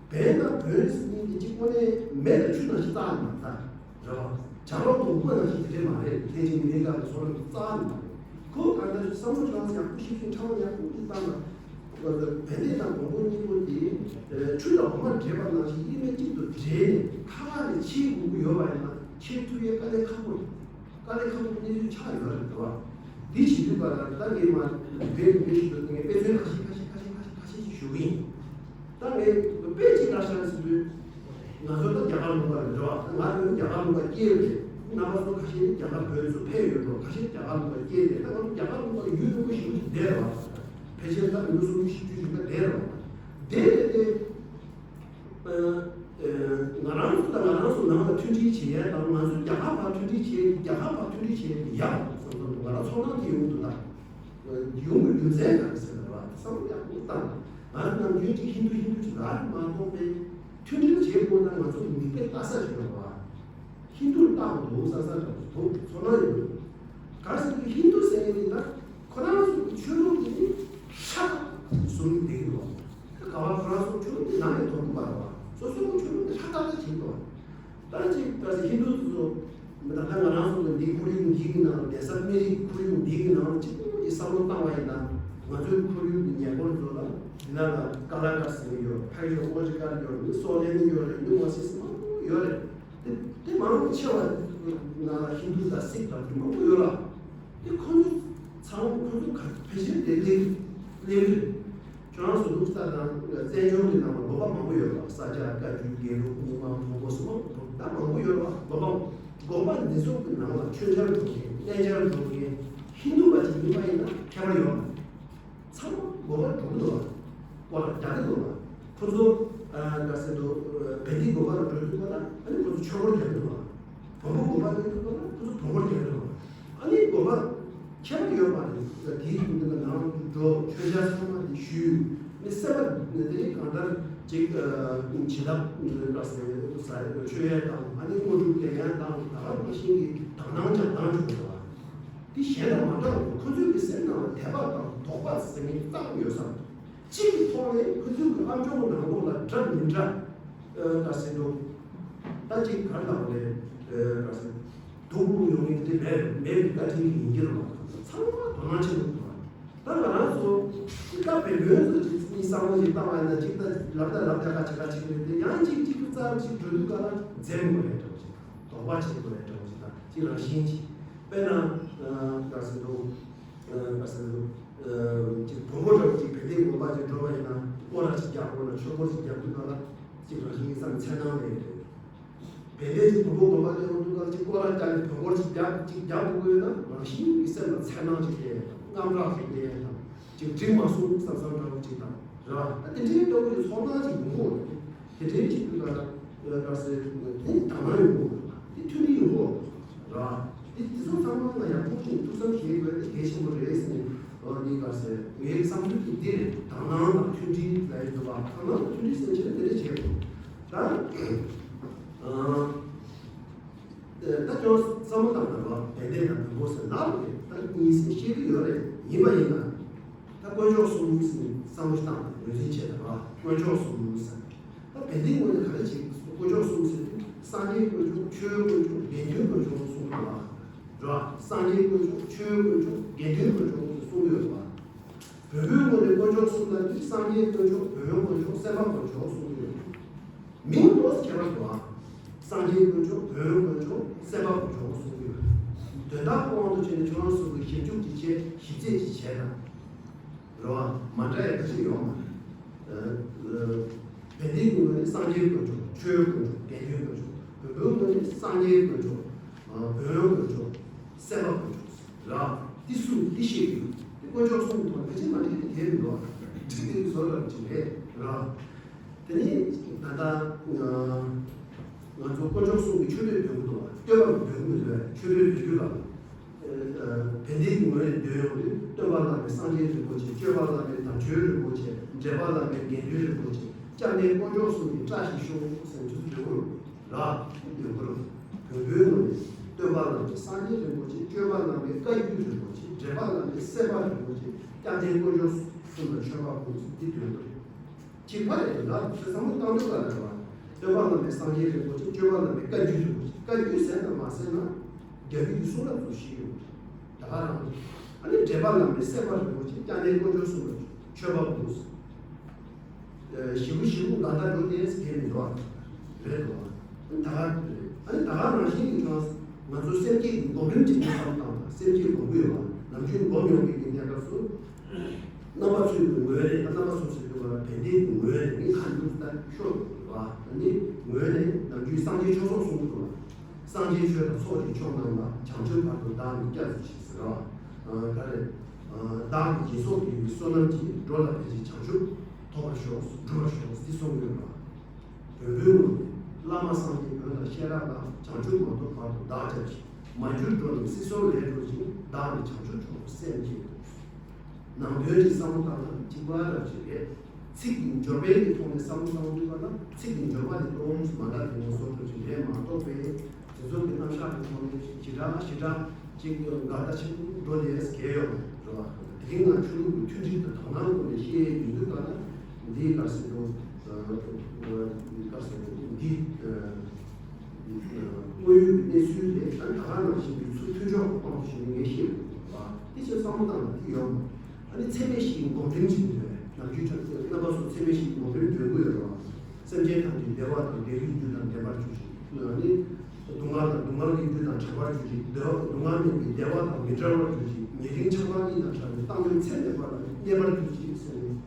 བོན་དང་བོན་ཟེར་མཁན་དེ་ཅིག་དངོས་གནས་མེ་དང་ཆུ་ནང་བཞིན་རྩ་ནས་མ་རེད། རེད་བ། བྱ་རོག་གདོང་པོ་ནང་བཞིན་དེ་འདྲ་མ་རེད། ལྷན་ཅིག་མི་ལས་ཀ་ལ་སོགས་ལ་རྩ་ནས་མ་རེད། ཁོ་གང་ལྟར་བསམ་བློ་ཅུང་ཙམ་ཡག་པོ་ཞིབ་ཞིབ་ཕྲ་བ་ཡག་པོ་ཞིག་བཏང་ན། བན་དེ་དང་མགོན་པོ་གཉིས་པོ་དེ་ཆུ་དང་འོ་མ་འདྲེས་པ་ནང་བཞིན་དབྱེར་མེད་གཅིག་ཏུ་འདྲེས་ནས་ཁ་ཁ་ནས་ཕྱིའི་འགུལ་གྱི་ཡོད་པ་ཡིན་ན་ཕྱིར་ཐུབ་ཡས་དཀའ་ལས་ཁག་པོ་རེད། དཀའ་ལས་ཁག་པོ་གནས་ཚུལ་ཆགས་ཡོད་རེད་འདུག་བ། འདི་བྱེད་དུས་པ་ལ་ད་ངས་མ་བོད་མི་ཞིག་ཏུ་ངས་དཔེ་མཚོན་ཁ་ཤས་ཁ་ཤས་ཁ་ཤས་ཁ་ཤས་ཁ་ཤས་ཤིག་ཞུ་གི་ཡིན། ད་ངས་དཔེ་གཅིག་བཀའ་ཤག་ཟེར་དུས། ང་ཚོ་ད་རྒྱ་གར་ལུང་པ་རེད་བ། ང་ཚོ་རྒྱ་གར་ལུང་པ་སྐྱེས་རེད། རྣམ་པ་ཚོ་ཁ་ཤས་རྒྱ་གར་བོད་ཚོ་ཕེབས་ཡོད་འགྲོ། ཁ་ཤས་རྒྱ་གར་ལུང་པ་སྐྱེས་རེད། ད་ང་ཚོ་རྒྱ་གར་ལུང་པ་ཡུལ་ལུང་པ་ཞིག་བསྡད་རེད་བ། ཕལ་ཆེར་ད་མི་ལོ་སུམ་ཅུ་བཞི་བཅུ་ཞིག་ད་བསྡད་རེད་བ། བསྡད་རེད་དེ། ང་རང་ཚོ་དང་ང་རང་ཚོ་ནང་ལ་མཐུན་སྒྲིལ་བྱེད་ཡས་དང་། ང་ཚོ་རྒྱ་གར་བར་མཐུན་སྒྲིལ་བྱེད། རྒྱ་གར་བར་མཐུན་སྒྲིལ་བྱེད་ཡག་བསམ་བསམ་འདུག་ང་རང་ཚོར་སྣང་དེ་ཡོང་འདུག་ད། ཡོང་བའི་རྒྱུ་མཚན་ག་རེ་ཟེར་ན་རེད་བ། བསམ་བློ་ཡག་པོ་བཏང་། ང་ཚོ་ནམ་རྒྱུན་གྱི་ཧིན་དུ་ཧིན་དུ་ཅིག་ལབ་མ་གཏོགས་པའི་མཐུན་སྒྲིལ་བྱེད་དགོས་ན་ང་ཚོ་མིག་དཔེ་ལྟ་ས་ཞིག་ཡོད་རེད་བ། ཧིན་དུར་ལྟ་དགོས་འདུག་བསམ་བསམ་འདུག་ཚོར་སྣང་ཡོད། ག་རེ་ཟེར་ན་ཧིན་དུ་ཟེར་མཁན་དེ་ད་ཁོ་རང་ཚོ་གི་ཆོས་ལུགས་དེ་ནི་ཧྲ་ཐག་ཟུར་བསྡད་ཀྱི་འདུག་བ། ད་ག་བ་ཁོ་རང་ཚོ་ཆོས་ལུགས་དེ་ནམ་ཡང་དོར་གི་མ་རེད་བ། སོ་སོའི་ཆོས་ལུགས་དེ་ཧྲ་ཐག་ཐག་བྱེད་ཀྱི་འདུག་བ། ད་ཅིག་ད་ཧིན་དུ་ཚོ་ད་ལྟ་ང་རང་ཚོ་ལ་འདི་ཁོར་ཡུག་འདི་གི་ནང་ལ། གདན་ས་སྨན་རིའི་ཁོར་ཡུག་འདི་གི་ནང་ལ་གཅིག་པུ་ཅིག་བསམ་བློ་བཏང་བ་ཡིན་ན། ང་ཚོའི་ཁོར་ཡུག་གི་ཉེ་འཁོར་ཚོ་ལ་འདི་ནང་ལ་ཀ་ལ་ཀ་ཟེར་གྱི་ཡོད། ཕ་གི་ལ་ཨོ་ཅི་ཀ་ཡོད་རེད། སོག་ལེན་ཡོད་རེད། ཉུང་བ་སིག་མང་པོ་ཡོད་རེད། དེ་དེ་མང་ཆེ་བ་ནང་ལ་ཧིན་དུ་དང་སིག་དང་དེ་མང་པོ་ཡོད་ལ། དེ་ཁོ་ཚོ་ཚང་མ་ཁོ་ཚོ་ག་ཕལ་ཆེར་དེ་གླེང་གླེང་གི་རེད། ཁྱོད་རང་ཚོ་ལུགས་ས་དང་བཙན་བྱོལ་གྱི་ནང་ལ་དགོན་པ་མང་པོ་ཡོད་རེད་བ། ས་སྐྱ་བཀའ་བརྒྱུད་དགེ་ལུགས་རྙིང་མ་མང་པོ་སོགས་ད་མང་པོ་ཡོད་རེད་བ། དགོན་པ་དགོན་པ་འདི་ཚོ་གི་ནང་ལ་མཆོད་མཇལ་འགྲོ་མཁན། རྟེན་མཇལ་འགྲོ་མཁན་ཧིན་དུ་པ་ཅིག་ཡིན་པ་ཡིན་ན་ཁྱད་པར་ཡོད་མ་རེད། ཚང་མ་དགོན་པར་འགྲོ་གི་འདུག་བ། སྐོར་ར་རྒྱག་གི་འདུག་བ། ཁོ་ཚོ་ག་ཟེར་འདུག་བན་དེ་དགོན་པ་ལ་འགྲོ་དུས་སྐབས་ལ་ཨ་ནི་ཁོ་ཚོ་ཆོས་སྐོར་རྒྱག་གི་འདུག་བ། བོན་པོ་དགོན་པ་ལ་འགྲོ་དུས་སྐབས་ལ་ཁོ་ཚོ་བོན་སྐོར་རྒྱག་གི་འདུག་བ། ཨ་ནི་དགོན་པ་ཁྱད་པར་ཡོད་མ་རེད། དེའི་ནང་ལ་ནང་འགྲོ། མཆོད་མཇལ་ཚང་མ་དེ་ཞུས། ནི་སེམས་པ་ནི་དེ་ནི་གང་ལྟར་ཅིག་བྱིན་རླབས་ག་ཟེར་ཟ་མཆོད་ཡས་དང་། ཨ་ནི་དངོས་གྲུབ་ལེན་ཡས་དང་། ད་ག་ནང་བཞིན་གྱི་དག་སྣང་ཀྱང་བཏང་བཅུག་འདུག་བ། འདི་གཞན་དང་མ་འདྲ་བར་ཁོ་ཚོའི་གི་སེམས་ནང་ལ་དད་པ་དང་དོགས་པ་ཟེར་མཁན་རྩ་བ་ཉིད་ཡོད་ས་རེད། གཅིག་གི་ཐོག་ནས་ཁོ་ཚོའི་གི་ཨ་མཆོག་གི་ནང་ལོགས་ལ་འདྲ་མི་འདྲ་ག་ཟེར་འགྲོ། ད་གཅིག་ག་རེ་ལབ་རེད། ག་ཟེར་སྡུག་རུ་ཡོང་མཁན་དེ་མེད་མེད་པའི་བཀའ་དྲིན་གྱི་ཡིན་གྱི་རེད་བ། ཚང་མ་དོ་སྣང་ཆེན་པོ་འདུག་བ། ད་ང་རང་ཚོ་ད་བན་བོན་ཚོ་གཅིག་གཉིས་བསམ་བློ་ཞིག་བཏང་བ་ཡིན་ན། གཅིག་ད་ལབ་ད་ལབ་ད་ཁ་ཅིག་ཁ་ཅིག་རེད་དེ། ཡང་གཅིག་གཅིག་ཏུ་རྩ་རུ་ཅིག་འགྲོ་དུས་ག་ལ་འཛེམ་དགོས་རེད་འདྲ་བོ་ཅིག་དང་། དོགས་པ་བྱེད་དགོས་རེད་འདྲ་བོ་ཅིག་དང་། གཅིག་རང་བཞིན་གྱིས། དཔེར་ན་ག་ཟེར་འདུག་ག་ཟེར་འདུག་གཅིག་བོན་པོ་འདྲ་བོ་ཅིག་བན་དེ་དགོན་པ་ཅིག་འགྲོ་བ་ཡིན་ན། སྐོར་ར་ཅིག་རྒྱག་དགོས་ན། ཆོས་སྐོར་ཅིག་རྒྱག་དུས་ག་ལ་གཅིག་རང་བཞིན་གྱིས་བསམ་འཚེར་སྣང་མེད་རེད། བན་དེ་ཅིག་བོན་པོ་དགོན་པ་ལ་ཡོང་དུས་ག་ལ་གཅིག་སྐོར་ར་རྒྱག་ནས་བོན་སྐོར་ཅིག་རྒྱག་ཅིག་རྒྱག་དགོས་ཡོད་ན། རང་བཞིན་གྱིས་སེམས་ལ་འཚེར་སྣང་ཅིག་སླེབས་ཡོད་དམ། དངངས་སྐྲག་ཅིག་སླེབས་ཡོད་དམ། ཅིག་འགྲིག་མ་སོང་བསམ་བསམ་འདྲ་བོ་ཅིག་དང་། རེད་བ། ད་དེ་འདྲའི་ལྟ་བུའི་ཚོར་སྣང་ཅིག་ཡོང་གི་ཡོད་རེད། དེ་འདྲའི་ཅིག་དུས་ལ་ག་ཟེར་དེ་དག་སྣང་ཡོང་གི་ཡོད་རེད། དེ་མཐུན་སྒྲིལ་ཡོང་གི་ཡོད་རེད་བ། དེ་དེ་ཚོ་ཚང་མ་ལ་ཡང་ཐུགས་ཐུགས་བསམ་བཞེས་དགོས། དེ་གལ་ཆེན་པོ་རེད་ཟེར་ནས། འོ་དེ་ག་ཟེར་ངའི་བསམ་ཚུལ་དེ་འདི་རེད། དག་སྣང་དང་མཐུན་སྒྲིལ་ལ་ཡོད་པ། དག་སྣང་དང་མཐུན་སྒྲིལ་ཟེར་བྱས་ན་དེ་འདྲ་བྱེད་དགོས། ད་ཨ། ད་ཁྱོད་བསམ་བློ་བཏང་ན་རོ། བན་དེ་དང་བོན་པོ་ཟེར་ལབ་རེད། ད་གཉིས་ཟེར་བཤད་ཀྱི་ཡོད་རེད། ཡིན་པ་ཡིན་ན། ད་དཀོན་མཆོག་གསུམ་ཟེར་བསམ་བློ་བཏང་ན། ངོས་འཛིན་བྱས་ན་རོ། དཀོན་མཆོག་གསུམ་ཟེར། ད་བན་དེའི་ངོས་ནས་ག་རེ་བྱེད། དཀོན་མཆོག་གསུམ་ཟེར་དུས་སངས་རྒྱས་དཀོན་མཆོག་ཆོས་དཀོན་མཆོག་དགེ་འདུན་དཀོན་མཆོག་གསུམ་ཡོད་པ་རོ། སངས་རྒྱས་དཀོན་མཆོག་ཆོས་དཀོན་མཆོག་དགེ་འདུན་དཀོན་མཆོག་གསུམ་ཡོད་པ། བོན་པོའི་ངོས་ནས་དཀོན་མཆོག་གསུམ་ལ་ནི་སངས་རྒྱས་དཀོན་མཆོག་བོན་དཀོན་མཆོག་སེམས་དཔའ་དཀོན་མཆོག་གསུམ་ཡོད། མིང་ཏོག་ཙམ་ཁྱད་པར་འདུག་ཨ། སངས་རྒྱས་དཀོན་མཆོག་བོན་དཀོན་མཆོག་སེམས་དཔའ་དཀོན་མཆོག་གསུམ་ཡོད། དོན་དག་དབང་དུ་བྱས་ནས་ཁྱོད་རང་ཚོ་གིས་ཞིབ་འཇུག་ཅིག་བྱས། ཞིབ་རྩད་ཅིག་བྱས་དང་། རེད་བ། མ་འདྲ་ཡ་ག་ཅིག་ཡོད་མ་རེད། ཨ། ཨ། བན་དེའི་ངོས་ནས་སངས་རྒྱས་དཀོན་མཆོག་ཆོས་དཀོན་མཆོག་དགེ་འདུན་དཀོན་མཆོག་བོན་པོའི་ངོས་ནས་སངས་རྒྱས་དཀོན་མཆོག་ཨ། བོན་དཀོན་མཆོག་སེམས་དཔའ་དཀོན་མཆོག་ར། འདི་གསུམ་འདི་བཤད་ཀྱི་ཡོད། འདི་དཀོན་མཆོག་གསུམ་གྱི་ཐོག་ནས་ཕལ་ཆེར་མ་འགྲིག་གི་དེ་མི་འདུག་ཨ། འགྲིག་གི་བཟོ་འདྲ་ཅིག་རེད་ར། དེ་ནས་ད་ལྟ་ང་ང་ཚོ་དཀོན་མཆོག་གསུམ་གྱི་མཆོད་བསྟོད་འདོན་གྱི་འདུག་བ། བསྟོད་པ་འདོན་གྱི་འདུག་བས། མཆོད་བསྟོད་འདོན་རྒྱུ་ལ། ཨ། བན་དེའི་ངོས་ནས་འདོན་ཡོང་དུས། སྟོན་པ་བླ་མེད་སངས་རྒྱས་རིན་པོ་ཆེ། སྤྱོད་པ་བླ་མེད་དམ་ཆོས་རིན་པོ་ཆེ། འབྲེལ་པ་བླ་མེད་དགེ་འདུན་རིན་པོ་ཆེ། སྐྱབས་གནས་དཀོན་མཆོག་གསུམ་གྱི་བཀྲ་ཤིས་ཤོག་ཟེར་ནས་འདོན་གྱི་རེད། ར། འདོན་གྱི་རེད། བོན་པོའི་ངོས་ནས་སྟོན་པ་བླ་མེད་སངས་རྒྱས་རིན་པོ་ཆེ། སྤྱོད་པ་བླ་མེད་བཀའ་བརྒྱུད་རིན་པོ་ཆེ། འབྲེལ་པ་བླ་མེད་སེམས་དཔའ་རིན་པོ་ཆེ། སྐྱབས་གནས་དཀོན་མཆོག་གསུམ་ལ་མཆོད་པ་འབུལ་ཟེར་འདི་འདོན་གྱི་རེད། གཅིག་པ་རེད། ད་ཚོད་བསམ་བློ་བཏང་དུས་ལ་རེད་བ། སྟོན་པ་བླ་མེད་སངས་རྒྱས་རིན་པོ་ཆེ། སྤྱོད་པ་བླ་མེད་བཀའ་བརྒྱུད་རིན་པོ་ཆེ། བཀའ་བརྒྱུད་ཟེར་དང་མ་ཟེར་ན། རྒྱ་བརྒྱུད་ཀྱི་གསུང་རབ་ཚོ་ཞིག་ཡོད། ད་ག་རང་། ཨ་ནི་འབྲེལ་པ་བླ་མེད་སེམས་དཔའ་རིན་པོ་ཆེ། སྐྱབས་གནས་དཀོན་མཆོག་གསུམ་ལ་མཆོད་པ་འབུལ། ཞེ་པོ་ཞེ་པོ་ང་ད་འགྲོ་དེ་ཟེར་མི་འདུག་བ། རེད་འདུག་བ། ད་ག་རེད། ཨ་ནི་ད་ག་རང་བཞིན་གྱི་ཁྱོད་ང་ཚོ་སེམས་བསྐྱེད་ཀྱི་སྒོམ་རིམ་ཅིག་བསམ་བློ་བཏང་དང་། སེམས་བསྐྱེད་སྒོམ་དགོས་བ། ནམ་རྒྱུན་སྒོམ་ཡོང་གི་ཡིན་དེ་སྐབས་སུ། རྣམ་པ་ཚོའི་ངོས་ནས། རྣམ་པ་སོ་སོའི་ངོས་ལ། བན་དེའི་ངོས་ནས་ངས་ཁ་འདུག་ལྟ་ཤོར་འདུག་བ། ཨ་ནི་ངོས་ནས་ནམ་རྒྱུན་སངས་རྒྱས་ཆོས་ཚོགས་གསུང་གི་འདུག་བ། སངས་རྒྱས་ཆོས་དང་ཚོགས་ཀྱི་མཆོག་རྣམས་ལ། བྱང་ཆུབ་བར་དུ་བདག་ནི་སྐྱབས་སུ་མཆི་ཟེར་བ། ཨ། ག་རེ། ཨ། བདག་གི་སྦྱིན་སོགས་དགེ་བའི་བསོད་ནམས་ཀྱིས། འགྲོ་ལ་ཕན་ཕྱིར་བྱང་ཆུབ་ཐོབ་པར་ཤོག་འགྲུབ་པར་ཤོག་འདི་གསུང་གི་ཡོད་པ། བོན་པོའི་ངོས་ནས་བླ་མ་སངས་རྒྱས་བོན་དང་ཤེས་རབ་ལ། བྱང་ཆུབ་མ་ཐོབ་བར་དུ་བདག་སྐྱབས་མཆི། མ་གྱུར་འགྲོ་རྣམས་སྲིད་སོགས་ལས་སྒྲོལ་ཞིང་། བདག་ནི་བྱང་ཆུབ་མཆོག་ཏུ་སེམས་བསྐྱེད་དོ། ནང་དོན་གྱི་བསམ་བློ་བཏང་ན་གཅིག་པ་འདྲ་ཅིག་རེད། ཚིག་གི་འབྱོར་པའི་གི་ཐོག་ནས་བསམ་བློ་བཏང་དུས་པ་ན། ཚིག་གི་འབྱོར་པ་དེ་ཏོག་ཙམ་མ་འདྲ་དེ་ངོ་སོ་འདྲ་ཅིག་རེད་མ་གཏོགས་པའི། དེ་ཚོ་གི་རྣམ་གཞག་གི་ཐོག་ནས་ཞེ་དྲག་ཞེ་དྲག་ཅིག་འགལ་ཟླ་ཆེན་པོ་འགྲོ་ལས་གལ་ཡོད་མ་རེད་བ། དེ་རིང་ང་ཆོས་ལུགས་ཀྱི་མཐུན་སྒྲིལ་དང་དག་སྣང་སྐོར་ནས་བཤད་ཡོང་དུས་ག་ལ། འདིའི་ག་རེ་ཟེར་དགོས། ག་རེ་ཟེར་དགོས། འདི་དངོས་ཡོད་ཀྱི་གནས་ཚུལ་རེད། ད་ད་ག་ནང་བཞིན་གྱི་ཚུལ་མཐུན་ཕྱོགས་ཀྱི་དབང་དུ་བྱས་ནས་ངས་བཤད་དགོས་བ། དེ་ཚོའི་བསམ་བློ་བཏང་ན་དེ་ཡོད་མ་རེད། ཨ་ནི་ཚད་མེད་བཞིའི་སྒོམ་རིམ་ཅིག་འདོན། ནམ་རྒྱུན་ཆ་རྣམ་པ་ཚོ་ཚད་མེད་བཞིའི་སྒོམ་རིམ་འདོན་དགོས་ཡོད་རེད་བ། སེམས་ཅན་ཐམས་ཅད་བདེ་བ་དང་བདེ་བའི་རྒྱུ་དང་ལྡན་པར་གྱུར་ཅིག་ཨ་ནི། སྡུག་བསྔལ་དང་སྡུག་བསྔལ་གྱི་རྒྱུ་དང་བྲལ་བར་གྱུར་ཅིག་བདེ་བ་སྡུག་བསྔལ་མེད་པའི་བདེ་བ་དང་མི་འབྲལ་བར་གྱུར་ཅིག་ཉེ་རིང་ཆགས་སྡང་གཉིས་དང་བྲལ་བའི་བཏང་སྙོམས་ཚད་མེད་པ་ལ་གནས་པར་གྱུར་ཅིག་ཟེར་ནས།